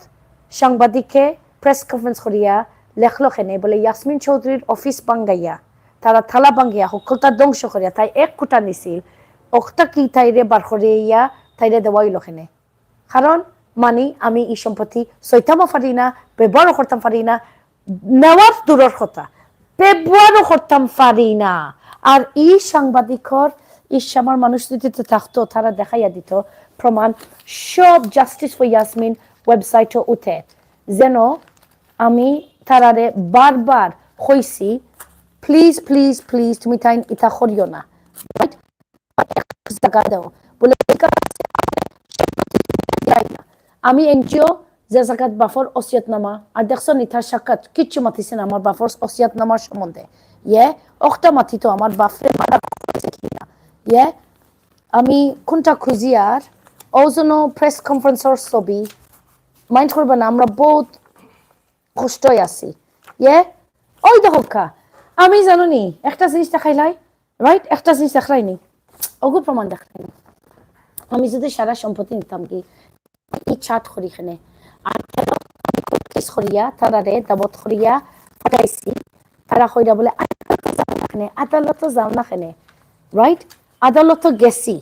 সাংবাদিকে প্রেস কনফারেন্স করিয়া লেখলো খেনে বলে, ইয়াসমিন চৌধুরীর অফিস ভাঙ্গাইয়া, তারা তালা ভাঙ্গিয়া, হক্কলতা ধ্বংস করিয়া, তাই এক কোটা নিছিল, অখটা কি তাইরে বার করিয়া তাইরে দেওয়া অইলো খেনে? কারণ মানি আমি ই সম্পত্তি সইতামও পারি না, ব্যবহারও করতাম পারি না, নেওয়ার দূরর কথা, ব্যবহারও করতাম পারি না। আর ই সাংবাদিকর, ই আমার মানুষ যদি তো থাকতো, তারা দেখাইয়া দিত প্রমাণ, সব জাস্টিস ফর ইয়াসমিন ওয়েবসাইটও উঠে, যেন আমি তারারে বারবার কইছি, "প্লিজ, প্লিজ, প্লিজ, তুমি তাইন ইতা করিও না।" রাইট? জাগা দাও। বলে, "ঠিক আছে, আমি সম্পত্তি চাই না।" আমি এনজিও যে জাগাত বাফর ওসিয়তনামা, আর দেখছো নি তার সাক্ষাৎ, কিচ্ছু মাতিছে না আমার বাফর ওসিয়তনামার সম্বন্ধে। ইয়ে, অখটা মাতিতো আমার বাফরে মারা হয়েছে কিনা। ইয়ে, আমি কোনটা খুঁজি আর ও জন্য প্রেস কনফারেন্সর ছবি, মাইন্ড করবে না, আমরা বহুত কষ্টই আছি। ইয়ে, ওই দেখো কা, আমি জানো নি, একটা জিনিস দেখাইলাই, রাইট? একটা জিনিস দেখাইনি, ওগু প্রমাণ দেখাইনি। আমি যদি সারা সম্পত্তি নিতাম কি, এই চাট করি এখানে, আর ফেরত আমি কোর্ট কেস করিয়া, তারারে দাবত করিয়া পাঠাইছি, তারা কইরা বলে, "আদালতো যাও না কেনে, আদালতো যাও না কেনে?" রাইট? আদালতো গেছি,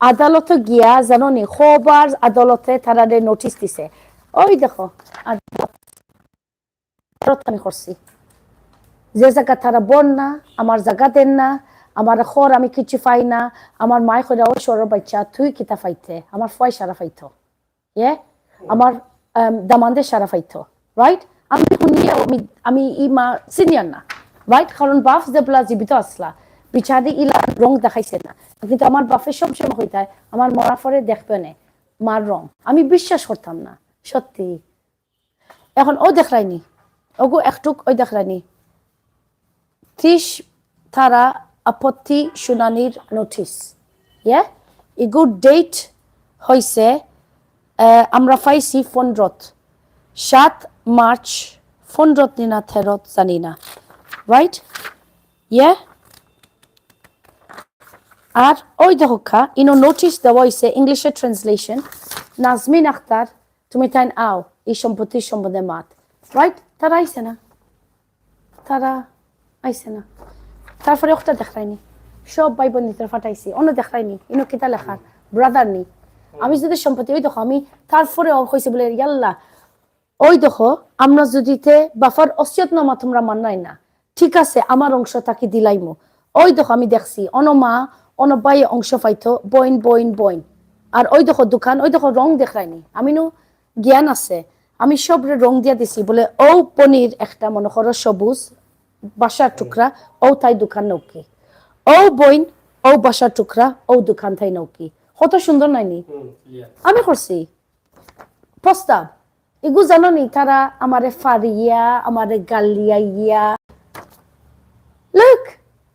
আদালতো গিয়া জানো নি, খবর আদালতে তারারে নোটিশ দিছে। ওই দেখো, আদালত ফেরত আমি করছি। যে জায়গা তারা বন না, আমার জায়গা দেন না, আমার খর আমি কিছু পাই না, আমার মায় কইরা, "ও সরর বাচ্চা, তুই কিতা পাইতে? আমার ফুয়ায় সারা পাইতো।" ইয়ে? আমার, আম, দামান্দে সারা পাইতো। রাইট? আমি শুনিয়া, আমি, আমি ই মা সিনিয়র না। রাইট? কারণ বাফ যেবলা জীবিত আসলা, বিচারি ইলা রং দেখাইছে না। কিন্তু আমার বাফে সব সময় কইতায়, "আমার মরা পরে দেখবে নে, মার রং।" আমি বিশ্বাস করতাম না। সত্যি। এখন ও দেখরাইনি, ওগু একটুক ওই দেখরাইনি। ত্রিশ তারা আপত্তি শুনানির নোটিশ। ইয়ে? ইগুর ডেট হইছে, আহ, আমরা পাইছি পনেরোত, সাত মার্চ, পনেরোত নি না তেরোত জানি না। রাইট? ইয়ে? আর ওই দেখো খা, ইনো নোটিশ দেওয়া হইছে, ইংলিশে ট্রান্সলেশন, নাজমিন আক্তার, তুমি তাইন আও, এই সম্পত্তির সম্বন্ধে মাত। রাইট? তারা আইছে না, তারা আইছে না। তারপরে ওটা দেখরাইনি, সব ভাই বোন নিতে ফাটাইছি, অন্য দেখরাইনি, ইনো কিতা লেখার, ব্রাদার নি। আমি যদি সম্পত্তি, ওই দেখো, আমি তারপরে ও কইছে বলে, "ইয়াল্লা, ওই দেখো, আমরা যুদিতে বাফর অসিয়তনামা তুমরা মানরায় না, ঠিক আছে, আমার অংশ থাকি দিলাইমু। ওই দেখো, আমি দেখছি, অনো মা, অনো ভাইয়ে অংশ পাইতো, বইন, বইন, বইন। আর ওই দেখো দোকান, ওই দেখো রং দেখরায়নি, আমি নু জ্ঞান আছে, আমি সবরে রং দিয়া দিছি। বুলে, ও বইনর একটা মনো করো সবুজ বাসার টুকরা, ও তাই দোকান নৌকি। ও বইন, ও বাসার টুকরা, ও দোকান তাই নৌকি। কত সুন্দর নায়নি? আমি করছি প্রস্তাব। ইগু জানোনি, তারা আমারে ফারিয়া, আমারে গালিয়াইয়া। Look,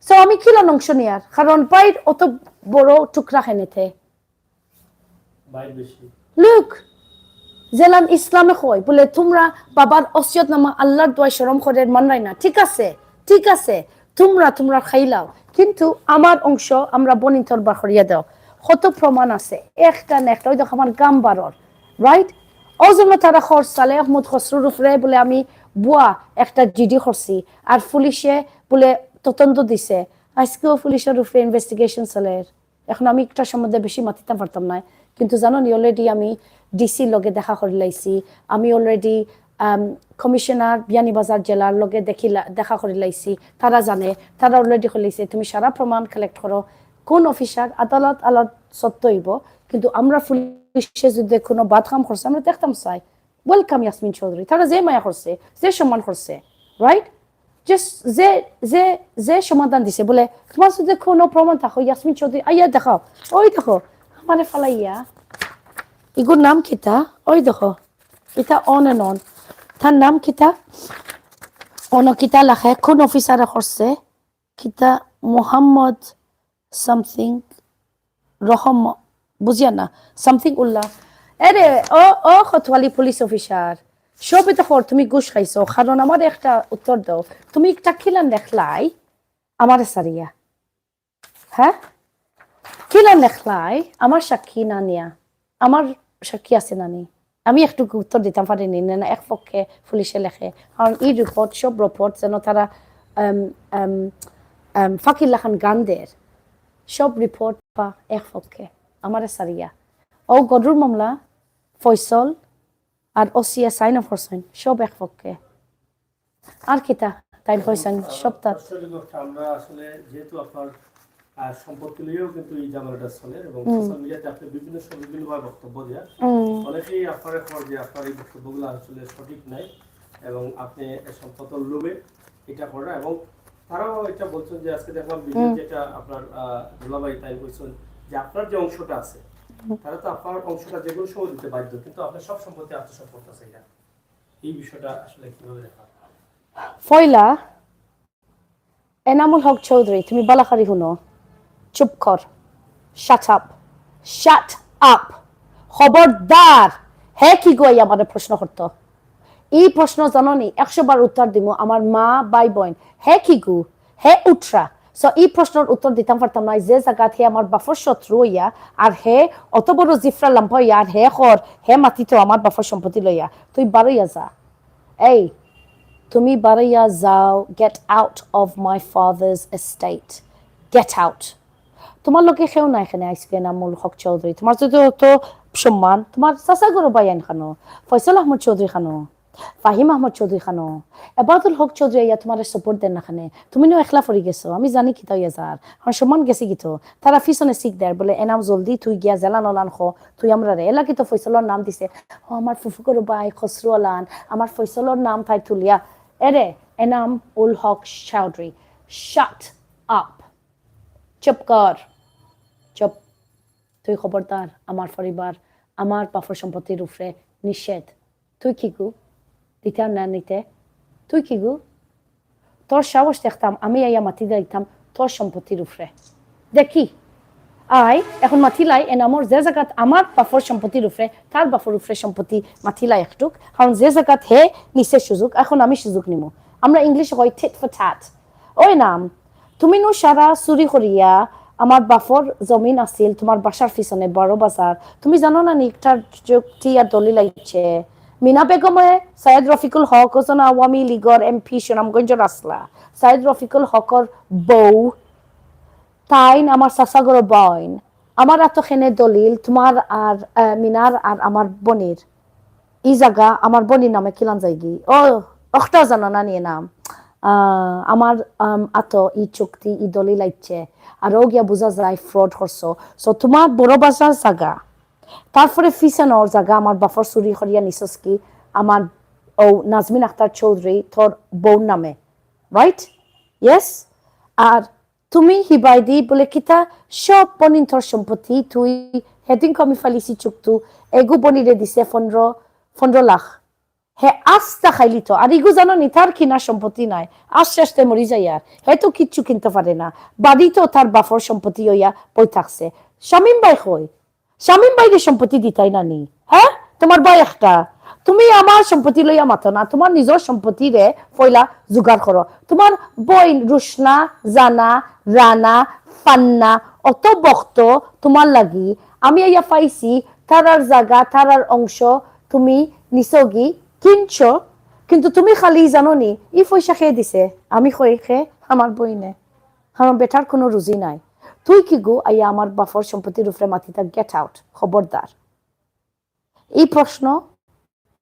so আমি কিলান অংশ নিয়ার, কারণ ভাইর অত বড় টুকরা কেনেতে। Look, যেলান ইসলামে কয়, বুলে, তুমরা বাবার অসিয়তনামা আল্লার দোয়ায় শরম করের মানরায় না, ঠিক আছে, ঠিক আছে, তুমরা, তুমরা খাইলাও, কিন্তু আমার অংশ আমরা বইনতর বার করিয়া দেও। কত প্রমাণ আছে, একটা না একটা, ওই দেখো আমার গাম বারর, right? ওই জন্য তারা খর সালেহ আহমদ খসরুর উপরে বুলে আমি ভুয়া একটা জিডি করছি, আর পুলিশে বুলে তদন্ত দিছে, আইজকেও পুলিশর উপরে investigation চলের। এখন আমি ইটার সম্বন্ধে বেশি মাতিতাম পারতাম নায়, কিন্তু জানোনি, already আমি ডিসির লগে দেখা করিলাইছি, আমি already কমিশনার বিয়ানীবাজার জেলার লগে দেখিলা-, দেখা করিলাইছি, তারা জানে, তারা already কইলাইছে, তুমি সারা প্রমাণ collect করো, কোন অফিসার, আদালত, আদালত সত্য অইবো, কিন্তু আমরা পুলিশে যুদি কোনো বাদ কাম করছে, আমরা দেখতাম চাই। Welcome ইয়াসমিন চৌধুরী, তারা যে মায়া করছে, যে সম্মান করছে, right? যে, যে, যে, যে সমাধান দিছে, বুলে, তুমার যুদি কোনো প্রমাণ থাকো, ইয়াসমিন চৌধুরী, আইয়া দেখাও। ওই দেখো, আমারে ফালাইয়া। ইগুর নাম কিতা? ওই দেখো, ইটা on and on। তার নাম কিতা? অনো কিতা লেখে, কোন অফিসারে করছে? কিতা মোহাম্মদ something রহম, বুঝিয়ার না, something উল্লাহ। এরে, ও, ও কোতোয়ালি পুলিশ অফিসার, সবই তো খর, তুমি ঘুষ খাইছো, কারণ আমারে একটা উত্তর দেও, তুমি ইটা কিলান লেখলায় আমারে সারিয়া, হ্যাঁ? কিলান লেখলায় আমার সাক্ষী না নিয়া, আমার সাক্ষী আছে না নি? আমি একটু উত্তর দিতাম পারিনি, না, না, এক পক্ষে পুলিশে লেখে, কারণ ই রিপোর্ট, সব রিপোর্ট যেন তারা, আম, আম, আম, ফাকির লাখান গান দের, সব রিপোর্ট বা এক পক্ষে, আমারে সারিয়া। ও গরুর মামলা, ফয়সল আর ওসিয়ে সাইন অফ করছেন, সব এক পক্ষে। আর কিতা তাইন কইছেন, সব তার। আসলে আমরা আসলে যেহেতু আপনার, আহ, সম্পত্তি নিয়েও কিন্তু এই ঝামেলাটা চলে এবং হুম। সোশ্যাল মিডিয়াতে আপনি বিভিন্ন সময় বিভিন্নভাবে বক্তব্য দেন। হুম। অনেকেই আপনার এখন যে আপনার এই বক্তব্যগুলো আসলে সঠিক নাই এবং আপনি সম্পদের লোভে এটা করেন এবং তারাও এটা বলছেন যে আজকে দেখলাম ভিডিও হুম। যেটা আপনার, আহ, দুলাভাই তাই বলছেন যে আপনার যে অংশটা আছে, হুম। তারা তো আপনার অংশটা যে কোনো সময় দিতে বাধ্য, কিন্তু আপনার সব সম্পত্তি আত্মসাৎ করতেছে এটা। এই বিষয়টা আসলে কিভাবে দেখা হয়? পয়লা, এনামুল হক চৌধুরী, তুমি বালা করি হুনো। চুপ কর। Shut up. Shut up. খবরদার। হে কিগু আইয়া আমারে প্রশ্ন করতো? ই প্রশ্ন জানোনি, একশো বার উত্তর দিমু, আমার মা, ভাই, বইন। হে কিগু? হে উঠরা। So, ই প্রশ্নর উত্তর দিতাম পারতাম না, যে জাগাত হে আমার বাফর শত্রু অইয়া, আর হে অত বড় জিফরা লাম্পা অইয়া, আর হে খর, হে মাতিতো আমার বাফর সম্পত্তি লইয়া। তুই বারইয়া যা। এই, তুমি বারইয়া যাও, get out of my father's estate. Get out. তুমার লগে কেউ নাই এখানে আইজকে, এনামুল হক চৌধুরী। তুমার যদি অত সম্মান, তুমার চাচা গরু ভাইয়াইন খানো, ফয়সল আহমদ চৌধুরী খানো, ফাহিম আহমদ চৌধুরী খানো, এবাদুল হক চৌধুরী আইয়া তুমারে support দেন না খানে, তুমি নু একলা পড়ি গেছো, আমি জানি কিতা অইয়া যার, আমার সম্মান গেছে কিতো। তারা পিছনে শিক দেয়, বুলে, "এনাম জলদি তুই গিয়া জেলা নলান খ, তুই আমরা রে।" এলা কিতো ফয়সলর নাম দিছে, "ও আমার ফুফু গরু ভাই খসরু আলান, আমার ফয়সলর নাম তাই তুলিয়া।" এরে, এনাম উল হক চৌধুরী, shut up. চুপ কর, চুপ। তুই খবরদার, আমার পরিবার, আমার বাফর সম্পত্তির উপরে নিষেধ। তুই কিগু? দিতে আর না নিতে? তুই কিগু? তোর সাহস দেখতাম, আমি আইয়া মাতি দিতাম তোর সম্পত্তির উপরে। দেখি, আয়, এখন মাতিলাই, এনামর যে জাগাত আমার বাফর সম্পত্তির উপরে, তার বাফর উপরে সম্পত্তি মাতিলাই একটুক, কারণ যে জাগাত হে নিছে সুযোগ, এখন আমি সুযোগ নিমু। আমরা ইংলিশে কই tit for tat। ওই নাম, তুমি নু সারা চুরি করিয়া আমার বাফর জমিন আছিল তুমার বাসার পিছনে বড় বাজার। তুমি জানো না নি, একটা যুক্তি আর দলিল আইছে। মিনা বেগমে সৈয়দ রফিকুল হক, ওজন আওয়ামী লীগর এমপি সুনামগঞ্জর আসলা, সৈয়দ রফিকুল হকর বউ, তাইন আমার চাচা গরু বইন। আমার আতো খেনে দলিল তুমার আর, আহ, মিনার আর আমার বইনর। ই জাগা আমার বইনর নামে কিলান যায়গি? ও, অখটাও জানো না নি নাম? আহ, আমার, আম, আতো ই চুক্তি, ই দলিল আইছে। আর ও গিয়া বুঝা যায় ফ্রড করছো। So, তোমার বড় বাজার জাগা, তারপরে ফিসানোর জাগা আমার বাফর চুরি করিয়া নিছস কি আমার ও নাজমিন আক্তার চৌধুরী তোর বউর নামে, রাইট? ইয়েস। আর তুমি হিবাইদি বলে কিতা সব বইনর সম্পত্তি, তুই হেদিন কমি ফালিছি চুক্তু, এগু বইনরে দিছে পনেরো, পনেরো লাখ। হে আস্তা খাইলি তো। আর ইগু জানো নি, তার কিনা সম্পত্তি নাই, আস্তে আস্তে মরি যাইয়ার। হে তো কিচ্ছু কিনতে পারে না, বাড়ি তো তার বাফর সম্পত্তি হইয়া বই থাকছে। শামীম ভাই কই? শামীম ভাইরে সম্পত্তি দিতায় না নি? হ্যাঁ, তোমার ভাই একটা। তুমি আমার সম্পত্তি লইয়া মাতো না, তোমার নিজর সম্পত্তিরে পয়লা জোগাড় করো। তোমার বইন রুশনা, জানা, রানা, ফান্না, অত বখত তোমার লাগি। আমি আইয়া পাইছি, তারার জাগা, তারার অংশ তুমি নিছগি, কিনছো, কিন্তু তুমি খালি জানো নি, ই পয়সা কে দিছে? আমি কই, কে? আমার বইনে। কারণ বেটার কোনো রুজি নাই। তুই কিগু আইয়া আমার বাফর সম্পত্তির উপরে মাতিতা? Get out, খবরদার। ই প্রশ্ন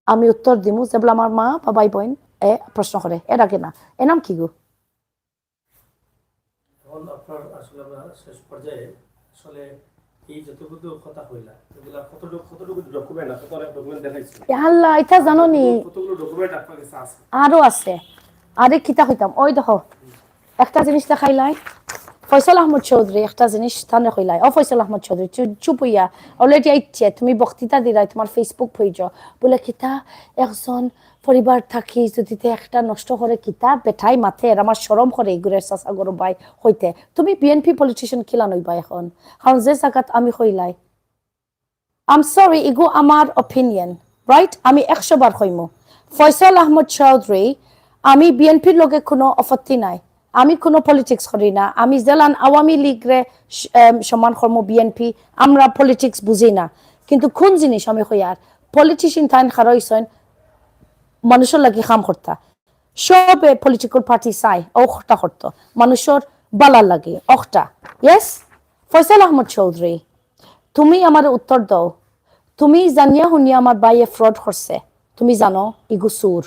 আমি উত্তর দিমু, যেবলা আমার মা বা ভাই বইন এ প্রশ্ন করে, এর আগে না। এ নাম কিগু? এখন আপনার আসলে আমরা শেষ পর্যায়ে আসলে এই যতগুলো কথা কইলা, এগুলা কতটুকু, কতটুকু ডকুমেন্ট আছে? তো অনেক ডকুমেন্ট দেখাইছিল। এ আল্লাহ, এটা জানো নি? কতগুলো ডকুমেন্ট আপনার কাছে আছে? আরো আছে। আরে কিতা কইতাম, ওই দেখো, একটা জিনিস দেখাইলাই। ফয়সল আহমদ চৌধুরী একটা জিনিস তানরে কইলাই, ও ফয়সল আহমদ চৌধুরী, চু-, চুপ হইয়া, অলরেডি আইছে, তুমি বক্তৃতা দিলাই তোমার Facebook পেজো, বলে কিতা একজন পরিবার থাকি যদি তে একটা নষ্ট করে কিতা বেটাই মাতের, আমার শরম করে ইগুরে চাচা গরু ভাই হইতে। তুমি বিএনপি পলিটিশিয়ান কিলা নইবা এখন? কারণ যে জাগাত আমি কইলাই, I'm sorry, ইগু আমার ওপিনিয়ন, রাইট? আমি একশো বার কইমু, ফয়সল আহমদ চৌধুরী, আমি বিএনপির লগে কোনো আপত্তি নাই, আমি কোনো পলিটিক্স করি না, আমি যেলান আওয়ামী লীগরে স-, এম, সম্মান করমু, বিএনপি, আমরা পলিটিক্স বুঝি না। কিন্তু কোন জিনিস আমি কইয়ার, পলিটিশিয়ান তাইন খাড়া অইছইন মানুষর লাগি কাম করতা। সবে পলিটিক্যাল পার্টি চাই, অখটা করতো মানুষর বালার লাগি, অখটা। ইয়েস, ফয়সল আহমদ চৌধুরী, তুমি আমারে উত্তর দাও। তুমি জানিয়া হুনিয়া আমার ভাইয়ে ফ্রড করছে, তুমি জানো ইগু চুর,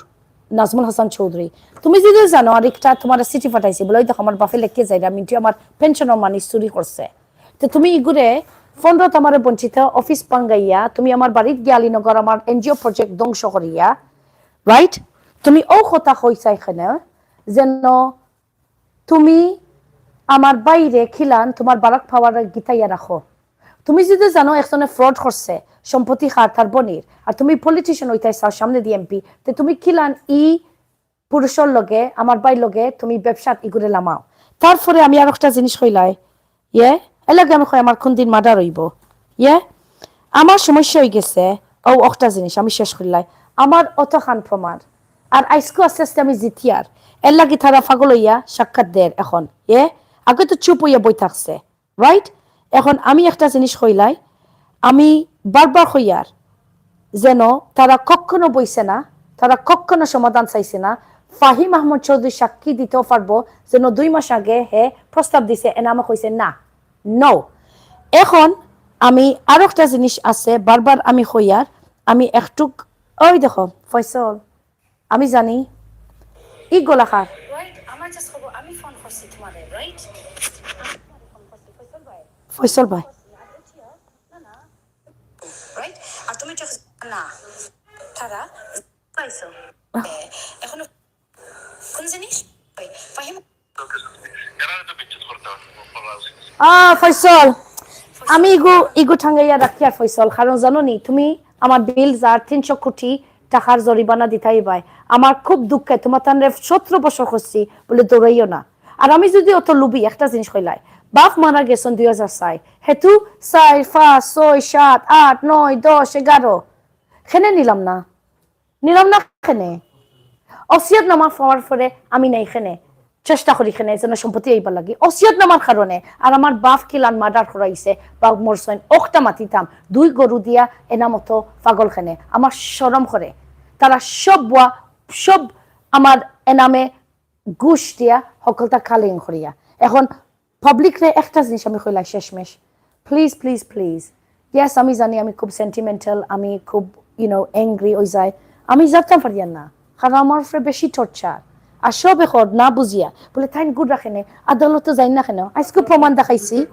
নাজমুল হাসান চৌধুরী। তুমি যদি জানো, আর একটা তোমার চিঠি পাঠাইছি, বলে, "ওই দেখো, আমার বাফে লেখে যাইরা, মিন্টু আমার পেনশনর মানি চুরি করছে।" তো তুমি ইগুরে ফোন রত আমারে বঞ্চিত, অফিস পাঙ্গাইয়া, তুমি আমার বাড়িত গিয়া আলীনগর আমার এনজিও প্রজেক্ট ধ্বংস করিয়া, রাইট? তুমি ও কথা কইছা এখানে, যেন তুমি আমার ভাইরে খিলান তোমার বারাক পাওয়ার গিতাইয়া রাখো। তুমি যদি জানো একজনে ফ্রড করছে, সম্পত্তি খার তার বইনর, আর তুমি পলিটিশিয়ান হইতাই চাও সামনে দিয়ে এমপি, তে তুমি খিলান ই পুরুষর লগে, আমার ভাইর লগে তুমি ব্যবসাত ইগুরে লামাও। তারপরে আমি আর একটা জিনিস কইলাই, ইয়ে, এর লগে আমি কই আমার কোন দিন মার্ডার হইব, ইয়ে, আমার সমস্যা হয়ে গেছে। ও একটা জিনিস আমি শেষ করিলাই, আমার অত খান প্রমাণ, আর আইসকু আস্তে আস্তে আমি জিতিয়ার, এর লাগি তারা পাগল হইয়া সাক্ষাৎ দের এখন, ইয়ে, আগে তো চুপ হইয়া বই থাকছে, রাইট? এখন আমি একটা জিনিস কইলাই, আমি বারবার কইয়ার যেন তারা কখনো বইছে না, তারা কখনো সমাধান চাইছে না। ফাহিম আহমদ চৌধুরী সাক্ষী দিতেও পারবো যেন দুই মাস আগে হে প্রস্তাব দিছে, এনামে কইছে না, নো। এখন আমি আরো একটা জিনিস আছে, বারবার আমি কইয়ার, আমি একটু, ওই দেখো ফয়সল, আমি জানি ই গোলাকার। রাইট, আমার জাস্ট খবর, আমি ফোন করছি তোমারে, রাইট? ফয়সল ভাই। রাইট? আর তুমি চোখ না। তারা পাইছো। এখনো কোন জিনিস? ফাহিম। আহ, ফয়সল, আমি ইগু, ইগু ঠাঙ্গাইয়া রাখিয়ার ফয়সল, কারণ জানো নি, তুমি আমার বিল যার তিনশো কোটি টাকার জরিমানা দিতাই ভাই। আমার খুব দুঃখে তোমার তানরে সতেরো বছর করছি বলে দৌড়াইও না। আর আমি যদি অত লুবি, একটা জিনিস কইলাই, বাপ মারা গেছেন দুই হাজার ছয়, হেতু চার, পাঁচ, ছয়, সাত, আট, নয়, দশ, এগারো, খেনে নিলাম না, নিলাম না খেনে। অসিয়ত নামা পাওয়ার পরে আমি নাই খেনে, চেষ্টা করি খেনে যেন সম্পত্তি আইবার লাগি। অসিয়ত নামার কারণে আর আমার বাপ কিলান মার্ডার করাইছে বা মরছইন, অখটা মাতিতাম, দুই গরু দিয়া এনামতো পাগল খেনে। আমার শরম করে, তারা সব বুয়া, সব আমার এনামে ঘুষ দিয়া হকলতা কালিং করিয়া। এখন পাবলিকরে একটা জিনিস আমি কইলাই শেষমেশ, প্লিজ, প্লিজ, প্লিজ, ইয়েস, আমি জানি আমি খুব সেন্টিমেন্টাল, আমি খুব you know, angry অই যায়। আমি জানতাম পারিয়ার না, কারণ আমার উপরে বেশি torture। আর সবে কর না বুঝিয়া, বলে, "তাইন গুড় রাখে নে, আদালতো যাই না কেনে?" আইজকু প্রমাণ দেখাইছি।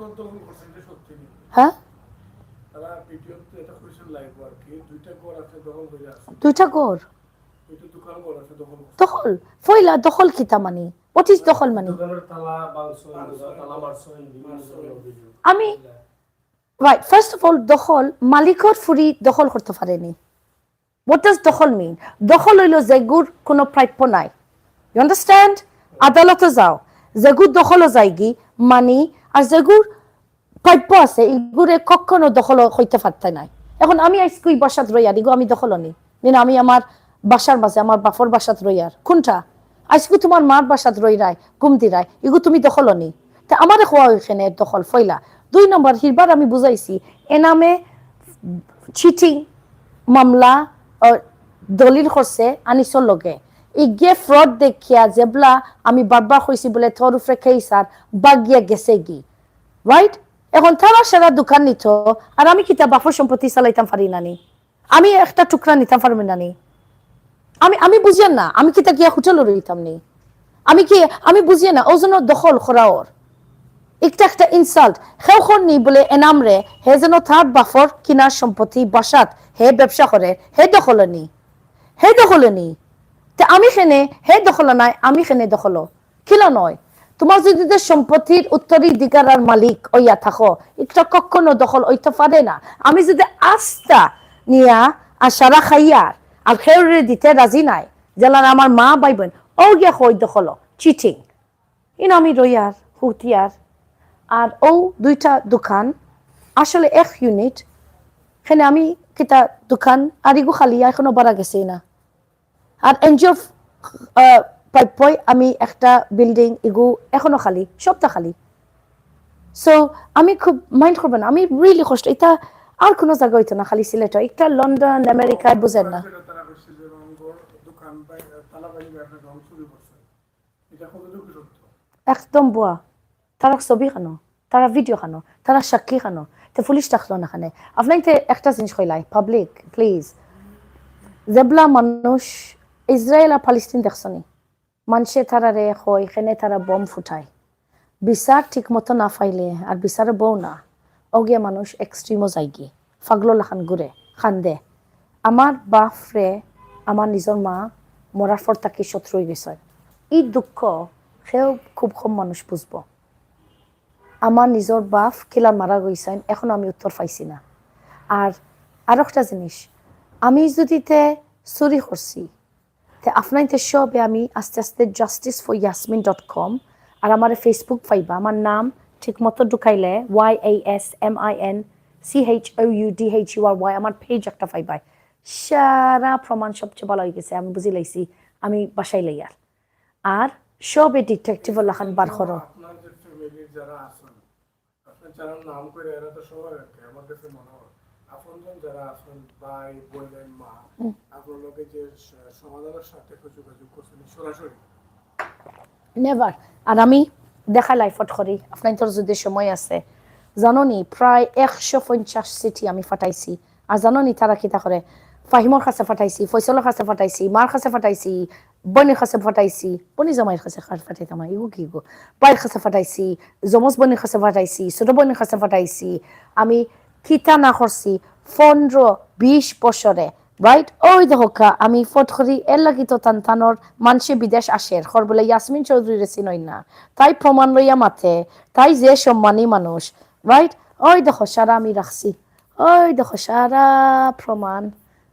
হ্যাঁ, দুইটা ঘর। দখল। পয়লা দখল কিতা মানি? What is দখল মানি? আমি, right, first of all, দখল, মালিকর ফুরি দখল করতে পারেনি। What does দখল mean? দখল অইলো যেগুর কোনো প্রাপ্য নাই। You understand? আদালতো যাও, যেগু দখলো যায়গি মানি, আর যেগুর প্রাপ্য আছে, ইগুরে কখনো দখল অইতে পারতে নাই। এখন আমি আইজকু ই বাসাত রইয়ার, ইগু আমি দখলো নি? নি না, আমি আমার বাসার মাঝে, আমার বাফর বাসাত রইয়ার। কোনটা? আইজকু তুমার মার বাসাত রইরায়, ঘুম দিরায়, ইগু তুমি দখলো নি? তে আমারে কওয়া অইখানে দখল, পয়লা। দুই নম্বর, হিরবার আমি বুঝাইছি, এনামে cheating মামলা, আহ, দলিল করছে আনিসর লগে। ইগে fraud দেখিয়া যেবলা আমি বারবার কইছি বলে, "তোর উপরে case আর", বাগিয়া গেছেগি। Right? এখন তারা সারা দোকান নিত, আর আমি কিতা বাফর সম্পত্তি চালাইতাম পারি না নি? আমি একটা টুকরা নিতাম পারমু না নি? আমি, আমি বুঝিয়ার না, আমি কিতা গিয়া হোটেলো রইতাম নি? আমি কি, আমি বুঝিয়ার না, অউ যেন দখল করা অর। একটা, একটা insult। হেউ কর নি বলে এনামরে, হে যেন তার বাফর কিনা সম্পত্তি বাসাত, হে ব্যবসা করে, হে দখলো নি? হে দখলো নি? তে আমি কেনে, হে দখলো নাই, আমি কেনে দখলো? কিলা নয়? তুমার যদি যে সম্পত্তির উত্তরাধিকার আর মালিক অইয়া থাকো, একটা কখনো দখল অইতে পারে না। আমি যদি আস্তা নিয়া আর সারা খাইয়ার আর হেউরে দিতে রাজি নাই, যেলান আমার মা ভাই বোন, অউ গিয়া কই দখলো, cheating। ইনো আমি রইয়ার, হুতিয়ার, আর অউ দুইটা দোকান, আসলে এক unit, এখানে আমি কিতা দোকান, আর ইগু খালি, এখনো বারা গেছে না। আর NGO, আহ, প্রাপ্যই আমি একটা building, ইগু এখনো খালি, সবটা খালি। So, আমি খুব mind করবেন না, আমি really কষ্ট, ইটা আর কোনো জাগা অইতো না, খালি সিলেট অয়, একটা লন্ডন, আমেরিকায় বুঝেন না। তারা কইছে যে রংপুর দোকান ভাই, তালা ভাই, আপনার রং চুরি করছে। এটা কতটুকু সত্য? একদম ভুয়া। তারা ছবি খানো, তারা video খানো, তারা সাক্ষী খানো, তে পুলিশ ডাকলো না খানে। আপনাইনতে একটা জিনিস কইলাই, public, please। যেবলা মানুষ ইসরায়েল আর প্যালেস্টাইন দেখছনি, মানষে তারারে কয়, কেনে তারা বোম ফুটায়। বিচার ঠিক মতো না পাইলে, আর বিচারে বউ না, অগিয়া মানুষ extreme-ও যায়গি, পাগলর লাখান ঘুরে, কান্দে। আমার বাফরে, আমার নিজর মা মরার পর থাকি শত্রু অই গেছে। ই দুঃখ কেউ খুব কম মানুষ বুঝবো। আমার নিজর বাফ কিলা মারা গেছইন, এখনো আমি উত্তর পাইছি না। আর আরো একটা জিনিস, আমি যদি তে চুরি করছি, তে আপনাইনতে সবে আমি আস্তে আস্তে justice for yasmin dot com, আর আমারে Facebook পাইবা, আমার নাম ঠিক মতো ঢুকাইলে Y A S M I N C H O U D H U R Y, আমার page একটা পাইবা। সারা প্রমাণ সবচেয়ে ভালা অই গেছে, আমি বুঝি লাইছি, আমি বাসায় লইয়ার। আর সবে detective-র লাখান বার করো। আপনার যে family-র যারা আছেন, আপনার যারা নাম করে, এরা তো সবার আর কি, আমার কাছে মনে হয়, আপনজন যারা আছেন, ভাই, বোন, মা, হুম। আপনার লগে যে স-, সমাধানের সাথে যোগাযোগ করছেন সরাসরি? Never। আর আমি দেখাইলাই ফট করি, আপনাইনতর যদি সময় আছে, জানো নি, প্রায় একশো পঞ্চাশ চিঠি আমি ফাটাইছি। আর জানো নি তারা কিতা করে? ফাহিমর কাছে ফাটাইছি, ফয়সলর কাছে ফাটাইছি, মার কাছে ফাটাইছি, বইনর কাছে ফাটাইছি, বইন জামাইর কাছে কার ফাটাইতাম না, ইগু কি ইগু? ভাইর কাছে ফাটাইছি, জমজ বইনর কাছে ফাটাইছি, ছোট বইনর কাছে ফাটাইছি। আমি কিতা না করছি পনেরো বিশ বছরে, right? ওই দেখো কা, আমি ফট করি, এর লাগি তো তান তানর মানষে বিদেশ আসের, খর বলে ইয়াসমিন চৌধুরীরে চিনইন না, তাই প্রমাণ লইয়া মাতে, তাই যে সম্মানী মানুষ, right? ওই দেখো সারা আমি রাখছি, ওই দেখো সারা প্রমাণ।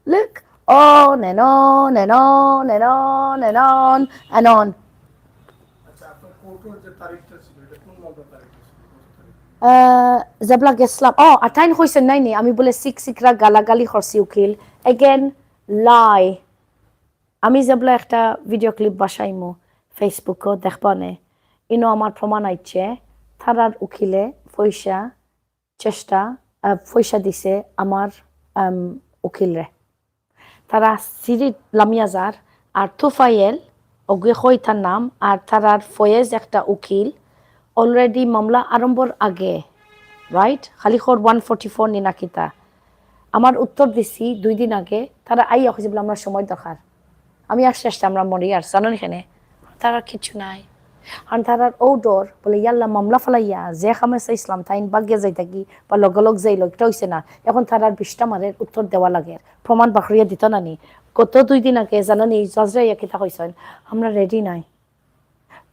Look, on and on and on and on and on and on. আচ্ছা, আপনার কোর্টের যে তারিখটা ছিল, এটা কোন মামলার তারিখটা ছিল? কত তারিখ? আহ, যেবলা গেছলাম, ও, আর তাইন কইছেন নাই নি, আমি বলে সিক সিকরা গালাগালি করছি উকিল। Again, lie. আমি যেবলা একটা video clip বাসাইমু Facebook-ও, দেখবা নে। ইনো আমার প্রমাণ আইছে, তারার উকিলে পয়সা চেষ্টা, আহ, পয়সা দিছে আমার, আম, উকিলরে। তারা সিঁড়িত লামিয়া যার, আর তুফাইল, ওগুয়ে কই তার নাম, আর তারার ফয়েজ একটা উকিল, already মামলা আরম্ভর আগে, right? খালি খর one forty four নি না কিতা? আমার উত্তর দিছি দুই দিন আগে, তারা আইয়া কইছে বলে, "আমরা সময় দরকার।" আমি আস্তে আস্তে আমরা মরি আর জানো নি কেনে? তারার কিচ্ছু নাই। আর তারার ও ডর বলে, "ইয়াল্লা, মামলা ফালাইয়া যে খামে চাইছিলাম, তাইন বাগিয়া যাইতা কি বা লগলগ যাইলো, একটা হইছে না।" এখন তারার বিশটা মারের উত্তর দেওয়া লাগে, প্রমাণ বাখরিয়া দিত না নি? গত দুই দিন আগে জানো নি, জজরা ইয়া কিতা কইছেন, "আমরা রেডি নাই।"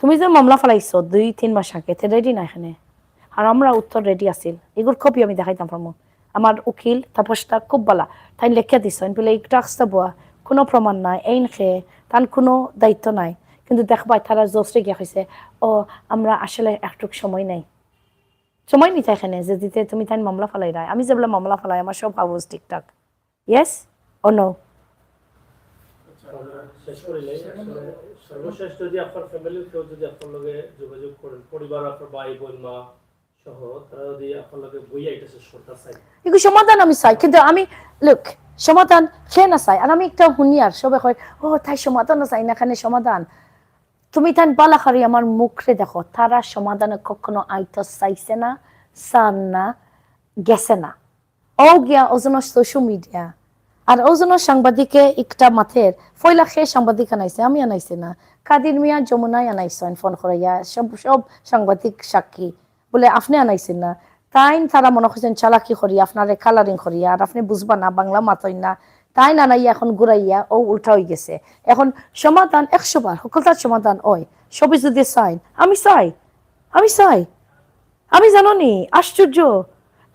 তুমি যে মামলা ফালাইছো দুই তিন মাস আগে, তে রেডি নাই কেনে? আর আমরা উত্তর রেডি আছিল, এগুর কপি আমি দেখাইতাম পারমু। আমার উকিল তাপসটা খুব বালা, তাইন লেখিয়া দিছইন বলে, "একটা আস্তা বুয়া, কোনো প্রমাণ নাই, এইন খে, তান কোনো দায়িত্ব নাই।" কিন্তু দেখবায়, তারা জজরে গিয়া কইছে, "ও, আমরা আসলে একটুক সময় নাই।" সময় নিতা কেনে যে দিতে তুমি তাইন মামলা ফালাইরায়? আমি যেবলা মামলা ফালাই, আমার সব কাগজ ঠিকঠাক। Yes or no? আচ্ছা, শেষ করি নাই। আসলে সর্বশেষ যদি আপনার ফ্যামিলির কেউ যদি আপনার লগে যোগাযোগ করেন, পরিবার, আপনার ভাই, বোন, মা সহ, তারা যদি আপনার লগে বইয়া এটা শেষ করতে চায়, এগুলো সমাধান আমি চাই, কিন্তু আমি, look, সমাধান খে না চাই। আর আমি একটা হুনি আর সবে কয়, "ও, তাই সমাধান চাই না, এখানে সমাধান।" তুমি তান বালা করি আমার মুখরে দেখো, তারা সমাধানে কখনো আইতো চাইছে না, চান না, গেছে না। ও গিয়া ওজনর social media, আর ওজনর সাংবাদিকে একটা মাতের, পয়লা খে সাংবাদিক আনাইছে, আমি আনাইছি না। কাদির মিয়া যমুনায় আনাইছেন ফোন করাইয়া, সব, সব সাংবাদিক সাক্ষী। বলে, "আপনে আনাইছেন না।" তাইন তারা মনে করছেন চালাকি করি, আপনারে coloring করি, আর আপনে বুঝবা না, বাংলা মাতইন না। তাইন আনাইয়া এখন ঘুরাইয়া ও উল্টা হয়ে গেছে। এখন সমাধান একশো বার, হকলতার সমাধান ওই। সবই যদি চাইন, আমি চাই, আমি চাই। আমি জানো নি, আশ্চর্য,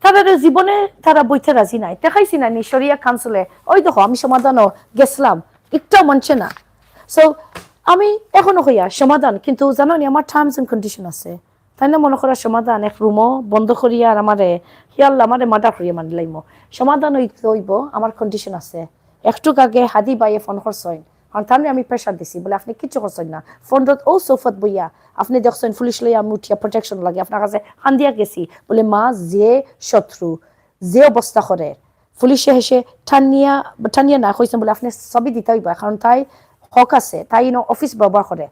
তারা জীবনে তারা বইতে রাজি নাই। দেখাইছি না নি শরিয়া কাউন্সিলে, ওই দেখো, আমি সমাধানও গেছিলাম, একটাও মানছে না। So, আমি এখনো কইয়া সমাধান, কিন্তু জানো নি, আমার terms and condition আছে। তাইন না মনে করা সমাধান এক রুমও বন্ধ করিয়া আর আমারে, "হে আল্লাহ, আমারে মার্ডার করিয়া মারি লাইমো।" সমাধান হইতে হইব, আমার কন্ডিশন আছে। একটু আগে হাদি ভাইয়ে ফোন করছইন, কারণ তানরে আমি প্রেশার দিছি, বলে, "আপনি কিচ্ছু করছইন না, ফোন রোধ ও সোফাত বইয়া আপনি দেখছইন পুলিশ লইয়া আমি উঠিয়া প্রোটেকশন লাগে, আপনার কাছে হান্দিয়া গেছি।" বলে, "মা, যে শত্রু, যে অবস্থা করে, পুলিশে হেসে টানিয়া, টানিয়া না কইছেন, বলে, আপনি ছবি দিতে হইব, কারণ তাই হক আছে, তাই ইনো অফিস ব্যবহার করে।"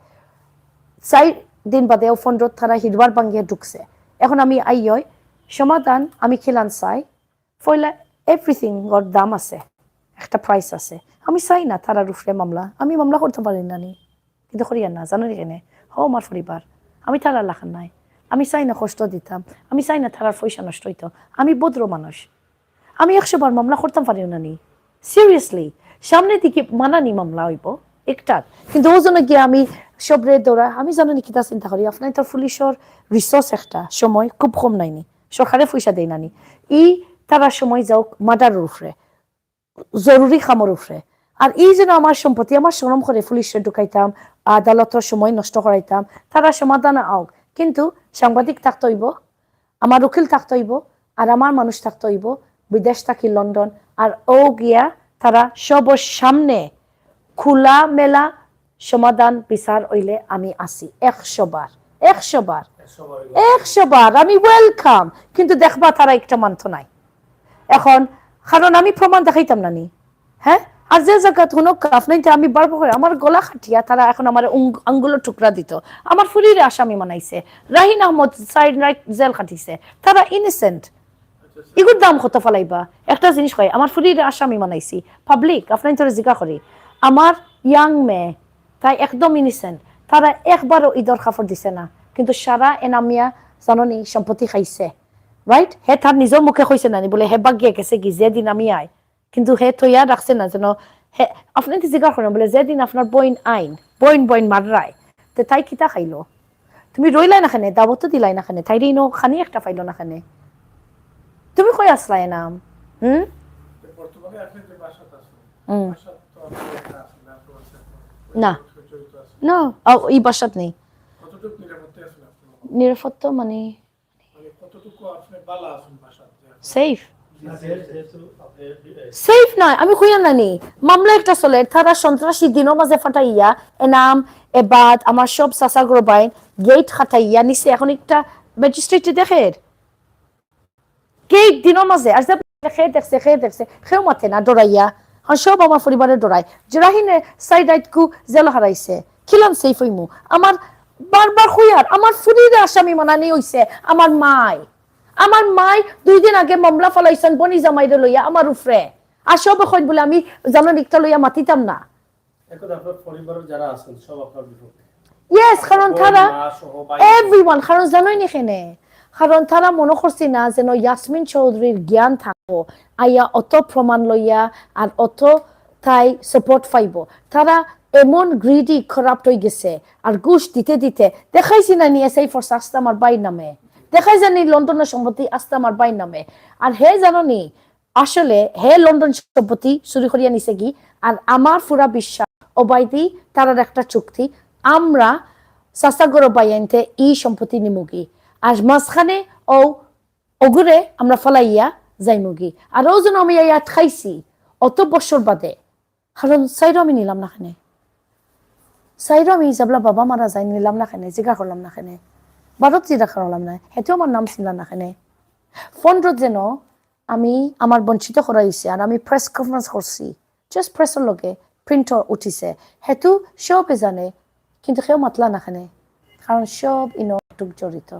চার দিন বাদে ও ফোন রোধ তারা হিরবার ভাঙ্গিয়া ঢুকছে। এখন আমি আইয়ই সমাধান, আমি খিলান চাই, পয়লা এভরিথিং ওর দাম আছে, একটা প্রাইস আছে। আমি চাই না তারার উপরে মামলা, আমি মামলা করতে পারি না নি, কিন্তু করিয়ার না, জানো নি কেনে? হ, আমার পরিবার, আমি তারার লাখান নাই, আমি চাই না কষ্ট দিতাম, আমি চাই না তারার পয়সা নষ্ট হইতো। আমি ভদ্র মানুষ, আমি একশো বার মামলা করতাম পারি না নি। সিরিয়াসলি, সামনের দিকে মানানি মামলা হইব একটার, কিন্তু ও জন্য গিয়ে আমি সবরে দৌড়া, আমি জানো নি কিতা চিন্তা করি, আপনার তো পুলিশের রিসোর্স একটা সময় খুব কম নাইনি, সরকারে পয়সা দেয় না নি, ই তারা সময় যাওক মার্ডারের উপরে, জরুরি কামর উপরে। আর এই যেন আমার সম্পত্তি, আমার শরম করে পুলিশে ঢুকাইতাম, আদালতর সময় নষ্ট করাইতাম, তারা সমাধান আউক, কিন্তু সাংবাদিক থাকতে হইব, আমার উকিল থাকতে হইব, আর আমার মানুষ থাকতে হইব বিদেশ থাকি লন্ডন। আর ও গিয়া তারা সবর সামনে খোলা মেলা সমাধান বিচার হইলে আমি আসি একশো বার, একশো বার, একশো বার আমি ওয়েলকাম। কিন্তু দেখবা, তারা একটা মানতো নাই এখন, কারণ আমি প্রমাণ দেখাইতাম না নি। হ্যাঁ, আর যে জায়গা হুনক, আপনাইতে আমি বারবার করে আমার গলা কাটিয়া তারা এখন আমার উং-, আঙ্গুলের টুকরা দিত। আমার ফুরিরে আসামি বানাইছে, রাহিন আহমদ সাইড রাইট জেল কাটিছে, তারা ইনোসেন্ট। এগুর দাম কত ফালাইবা? একটা জিনিস কয়, আমার ফুরিরে আসামি বানাইছি, পাবলিক, আপনাইতরে জিগা করি, আমার ইয়াং মেয়ে, তাই একদম ইনোসেন্ট, তারা একবারও ঈদর কাপড় দিছে না, কিন্তু সারা এনামিয়া জানো নি সম্পত্তি খাইছে, রাইট? হে তার নিজর মুখে কইছে না নি, বলে হে বাগিয়ে গেছে কি, যেদিন আমি আই, কিন্তু হে তৈয়ার রাখছে না যেন। হে, আপনি তো জিজ্ঞাসা করেন, বলে, "যেদিন আপনার বইন আইন, বইন বইন মাররায়, তে তাই কিতা খাইলো? তুমি রইলাই না কেনে, দাওয়াত তো দিলাই না কেনে, তাইরে ইনো খানি একটা পাইলো না কেনে? তুমি কই আসলা এনাম?" হুম? বর্তমানে আপনি যে বাসাত আছেন, হুম। বাসাত তো আপনার একটা আছে, তারপর আছে আপনার না। পরিবার জড়িত আছে। না, ও, এই বাসাত নেই। কতটুকু নিরাপত্তায় আছেন আপনি? নিরাপত্তা মানে মানে কতটুকু আপনি বালা আছেন বাসাত? সেফ। না, যেহেতু আপনি, এ, সেফ নয়, আমি কইয়া নানি। মামলা একটা চলে, তারা সন্ত্রাসী দিনর মাঝে ফাটাইয়া, এনাম, এবাদ, আমার সব চাচা গ্রোবাইন, গেট খাটাইয়া নিছে, এখন একটা ম্যাজিস্ট্রেটে দেখের। গেট দিনর মাঝে, আর যে খে দেখছে, খে দেখছে, খেউ মাতে না, ডরাইয়া। আর সব আমার পরিবারে ডরায়। জেরাহিনে সাইড রাইটকু জেল হারাইছে। খিলান সেফ হইমু। আমার বারবার কইয়ার, আমার ফুরিরে আসামি বানানি হইছে আমার মায়। আমার মাই দুই দিন আগে মামলা ফালাইছইন বনি জামাইরে লইয়া আমার উপরে। আর সবে কইন বুলে আমি জানো নিকটা লইয়া মাতিতাম না। এখন আপনার পরিবারের যারা আছেন সব আপনার বিপক্ষে? ইয়েস, কারণ বোন, তারা মা সহ ভাই এভরিওয়ান, কারণ জানোই নি কেনে, কারণ তারা মনে করছি না যেন ইয়াসমিন চৌধুরীর জ্ঞান থাকবো, আইয়া অত প্রমাণ লইয়া আর অত তাই সাপোর্ট পাইবো। তারা এমন গ্রিডি করাপ্ট হয়ে গেছে, আর ঘুষ দিতে দিতে দেখাইছি না নি এসআই ফোর্স আসতে আমার ভাইর নামে, দেখাই জানি লন্ডনের সম্পত্তি আসতে আমার ভাইর নামে। আর হে জানো নি, আসলে হে লন্ডন সম্পত্তি চুরি করিয়া নিছে কি? আর আমার পুরা বিশ্বাস, ওবায়দি তারার একটা চুক্তি, আমরা চাচাগর ভাইয়াইন্তে ই সম্পত্তি নিমুগি, আর মাঝখানে ও ওগুরে আমরা ফালাইয়া যাইমুগি। আর ও যেন আমি এই আটকাইছি অত বছর বাদে, কারণ চাইরো আমি নিলাম না কেনে, চাইরো আমি যেবলা বাবা মারা যাইন নিলাম না কেনে, জিগা করলাম না কেনে, ভারত জিগা করলাম না, হেতেও আমার নাম চিনলা না কেনে। ফোনরত যেন আমি আমার বঞ্চিত করা হইছে, আর আমি প্রেস কনফারেন্স করছি, জাস্ট প্রেসর লগে প্রিন্ট উঠিছে, হেতু সবে জানে, কিন্তু কেউ মাতলা না কেনে, কারণ সব ইনো টুক জড়িত,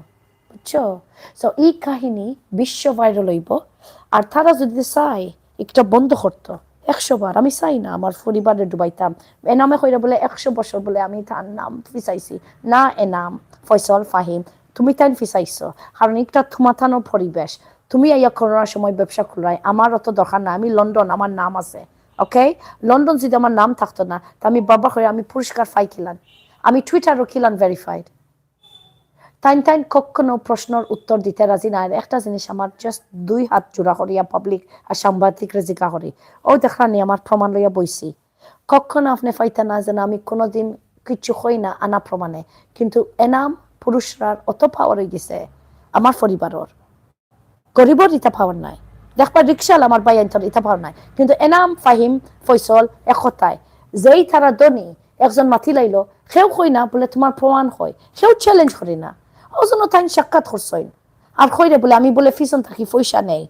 বুঝছো? তো এই কাহিনী বিশ্ব ভাইরাল হইব। আর তারা যদি চায় একটা বন্ধ করতো, একশো বার, আমি চাই না আমার পরিবারে ডুবাইতাম। এনামে কইরা বুলে একশো বছর বুলে আমি তার নাম ফিসাইছি। না এনাম, ফয়সল, ফাহিম, তুমি তাইন ফিসাইছো, কারণ একটা থুমাথানো পরিবেশ। তুমি আইয়া করোনার সময় ব্যবসা খুলরায়, আমার অত দরকার না, আমি লন্ডন, আমার নাম আছে, ওকে? লন্ডন যদি আমার নাম থাকতো না, তা আমি বাবা করে আমি পুরস্কার পাই কিলান, আমি টুইটারও কিলান ভেরিফাইড। তাইন তাইন কখনো প্রশ্নর উত্তর দিতে রাজি না। আর একটা জিনিস আমার জাস্ট দুই হাত জোড়া করিয়া পাবলিক আর সাংবাদিকরে জিকা করি, ও দেখরা নি আমার প্রমাণ লইয়া বইছি। কখনো আপনি পাইতা না যেন আমি কোনোদিন কিচ্ছু কই না আনা প্রমাণে, কিন্তু এনাম পুরুষরার অত পাওয়ার হয়ে গেছে আমার পরিবারর। গরিবর ইতা পাওয়ার নাই, দেখবা রিক্সাল আমার ভাই আনতর ইতা পাওয়ার নাই, কিন্তু এনাম ফাহিম ফয়সল এক কথায় যেই তারা ধনী। একজন মাতি লাইলো, কেউ কই না বুলে তোমার প্রমাণ কই, কেউ চ্যালেঞ্জ করি না। ওজন্য তাইন সাক্ষাৎ করছইন আর কইরে বুলে আমি বুলে পিছন থাকি পয়সা নেই।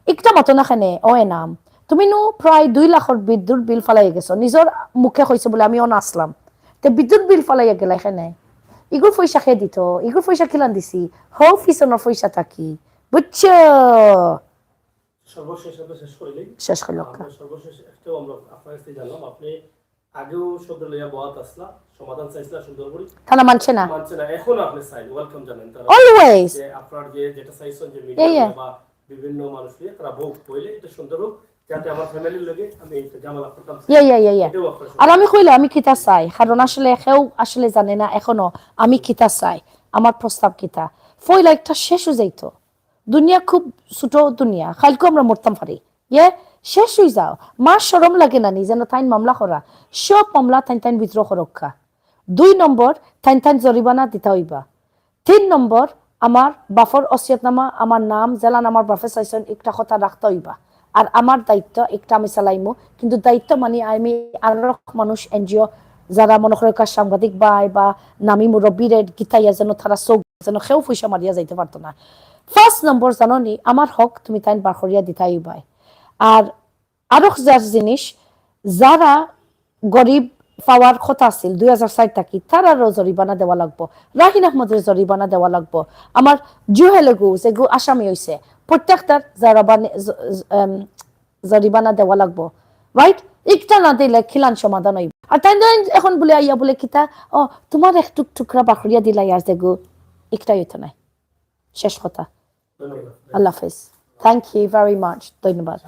একটা মাতো না কেনে, ও এনাম, তুমি নু প্রায় দুই লাখর বিদ্যুৎ বিল ফালাইয়া গেছো, নিজর মুখে কইছো বুলে আমি অন আসলাম, তে বিদ্যুৎ বিল ফালাইয়া গেলা কেনে? ইগুর পয়সা কে দিত? ইগুর পয়সা কিলান দিছি? হো পিছনর পয়সা থাকি, বুঝছো? সর্বশেষ আমরা শেষ করিলেই শেষ করল। আমরা সর্বশেষ একটাও আমরা আপনার কাছ থেকে জানলাম, আপনি আগেও সবরে লইয়া বওয়াত আসলা, সমাধান চাইছিলা সুন্দর করে, তারা মানছে না। মানছে না। এখন আপনি চাইন, ওয়েলকাম জানান তারা অলওয়েজ। যে আপনার যে যেটা চাইছেন যে Yeah, মিডিয়া yeah. বা বিভিন্ন মানুষ নিয়ে তারা ভোগ হইলে এটা সুন্দর হোক, যাতে আমার ফ্যামিলির লগে আমি একটা ঝামেলা করতাম। ইয়া ইয়া ইয়া ইয়া। এটাও আপনার আর আমি কইলে আমি কিতা চাই, কারণ আসলে কেউ আসলে জানে না এখনো আমি কিতা চাই, আমার প্রস্তাব কিতা। পয়লা একটা শেষ হয়ে যাইতো, দুনিয়া খুব ছোট দুনিয়া, কালকে আমরা মরতাম পারি। ইয়ে, শেষ হয়ে যাও। মার শরম লাগে না নি যেন তাইন মামলা করা, সব মামলা তাইন তাইন বিদ্রোহ রক্ষা। দুই নম্বর, তাইন তাইন জরিমানা দিতা হইবা। তিন নম্বর, আমার বাফর ওসিয়তনামা, আমার নাম যেলান আমার বাফে চাইছইন একটা কথা রাখতা হইবা। আর আমার দায়িত্ব একটা আমি চালাইমু, কিন্তু দায়িত্ব মানে আমি আরো মানুষ এনজিও যারা মনে করে কার সাংবাদিক ভাই বা নামি মুরব্বীরে গিতাইয়া যেন তারা চোখ যেন কেউ পয়সা মারিয়া যাইতে পারতো না। ফার্স্ট নম্বর জানো নি, আমার হক তুমি তাইন বার করিয়া দিতাই হইবায়। আর আরো যার জিনিস, যারা গরিব পাওয়ার কথা আছিল দুই হাজার চার থাকি, তারারও জরিমানা দেওয়া লাগবো, রাহিন আহমদের জরিমানা দেওয়া লাগবো, আমার জুহেলগু যেগু আসামি হইছে প্রত্যেকটার জরাবানি-, জ-, জ-, এম, জরিমানা দেওয়া লাগবো, রাইট? একটা না দিলে খিলান সমাধান হইব। আর তাইন তাইন এখন বলে আইয়া বলে কিতা, ও তোমার এক টুক টুকরা বাখরিয়া দিলাই আর যেগু একটাই হইতো নাই। শেষ কথা। ধন্যবাদ। আল্লাহ হাফেজ। Thank you very much. ধন্যবাদ।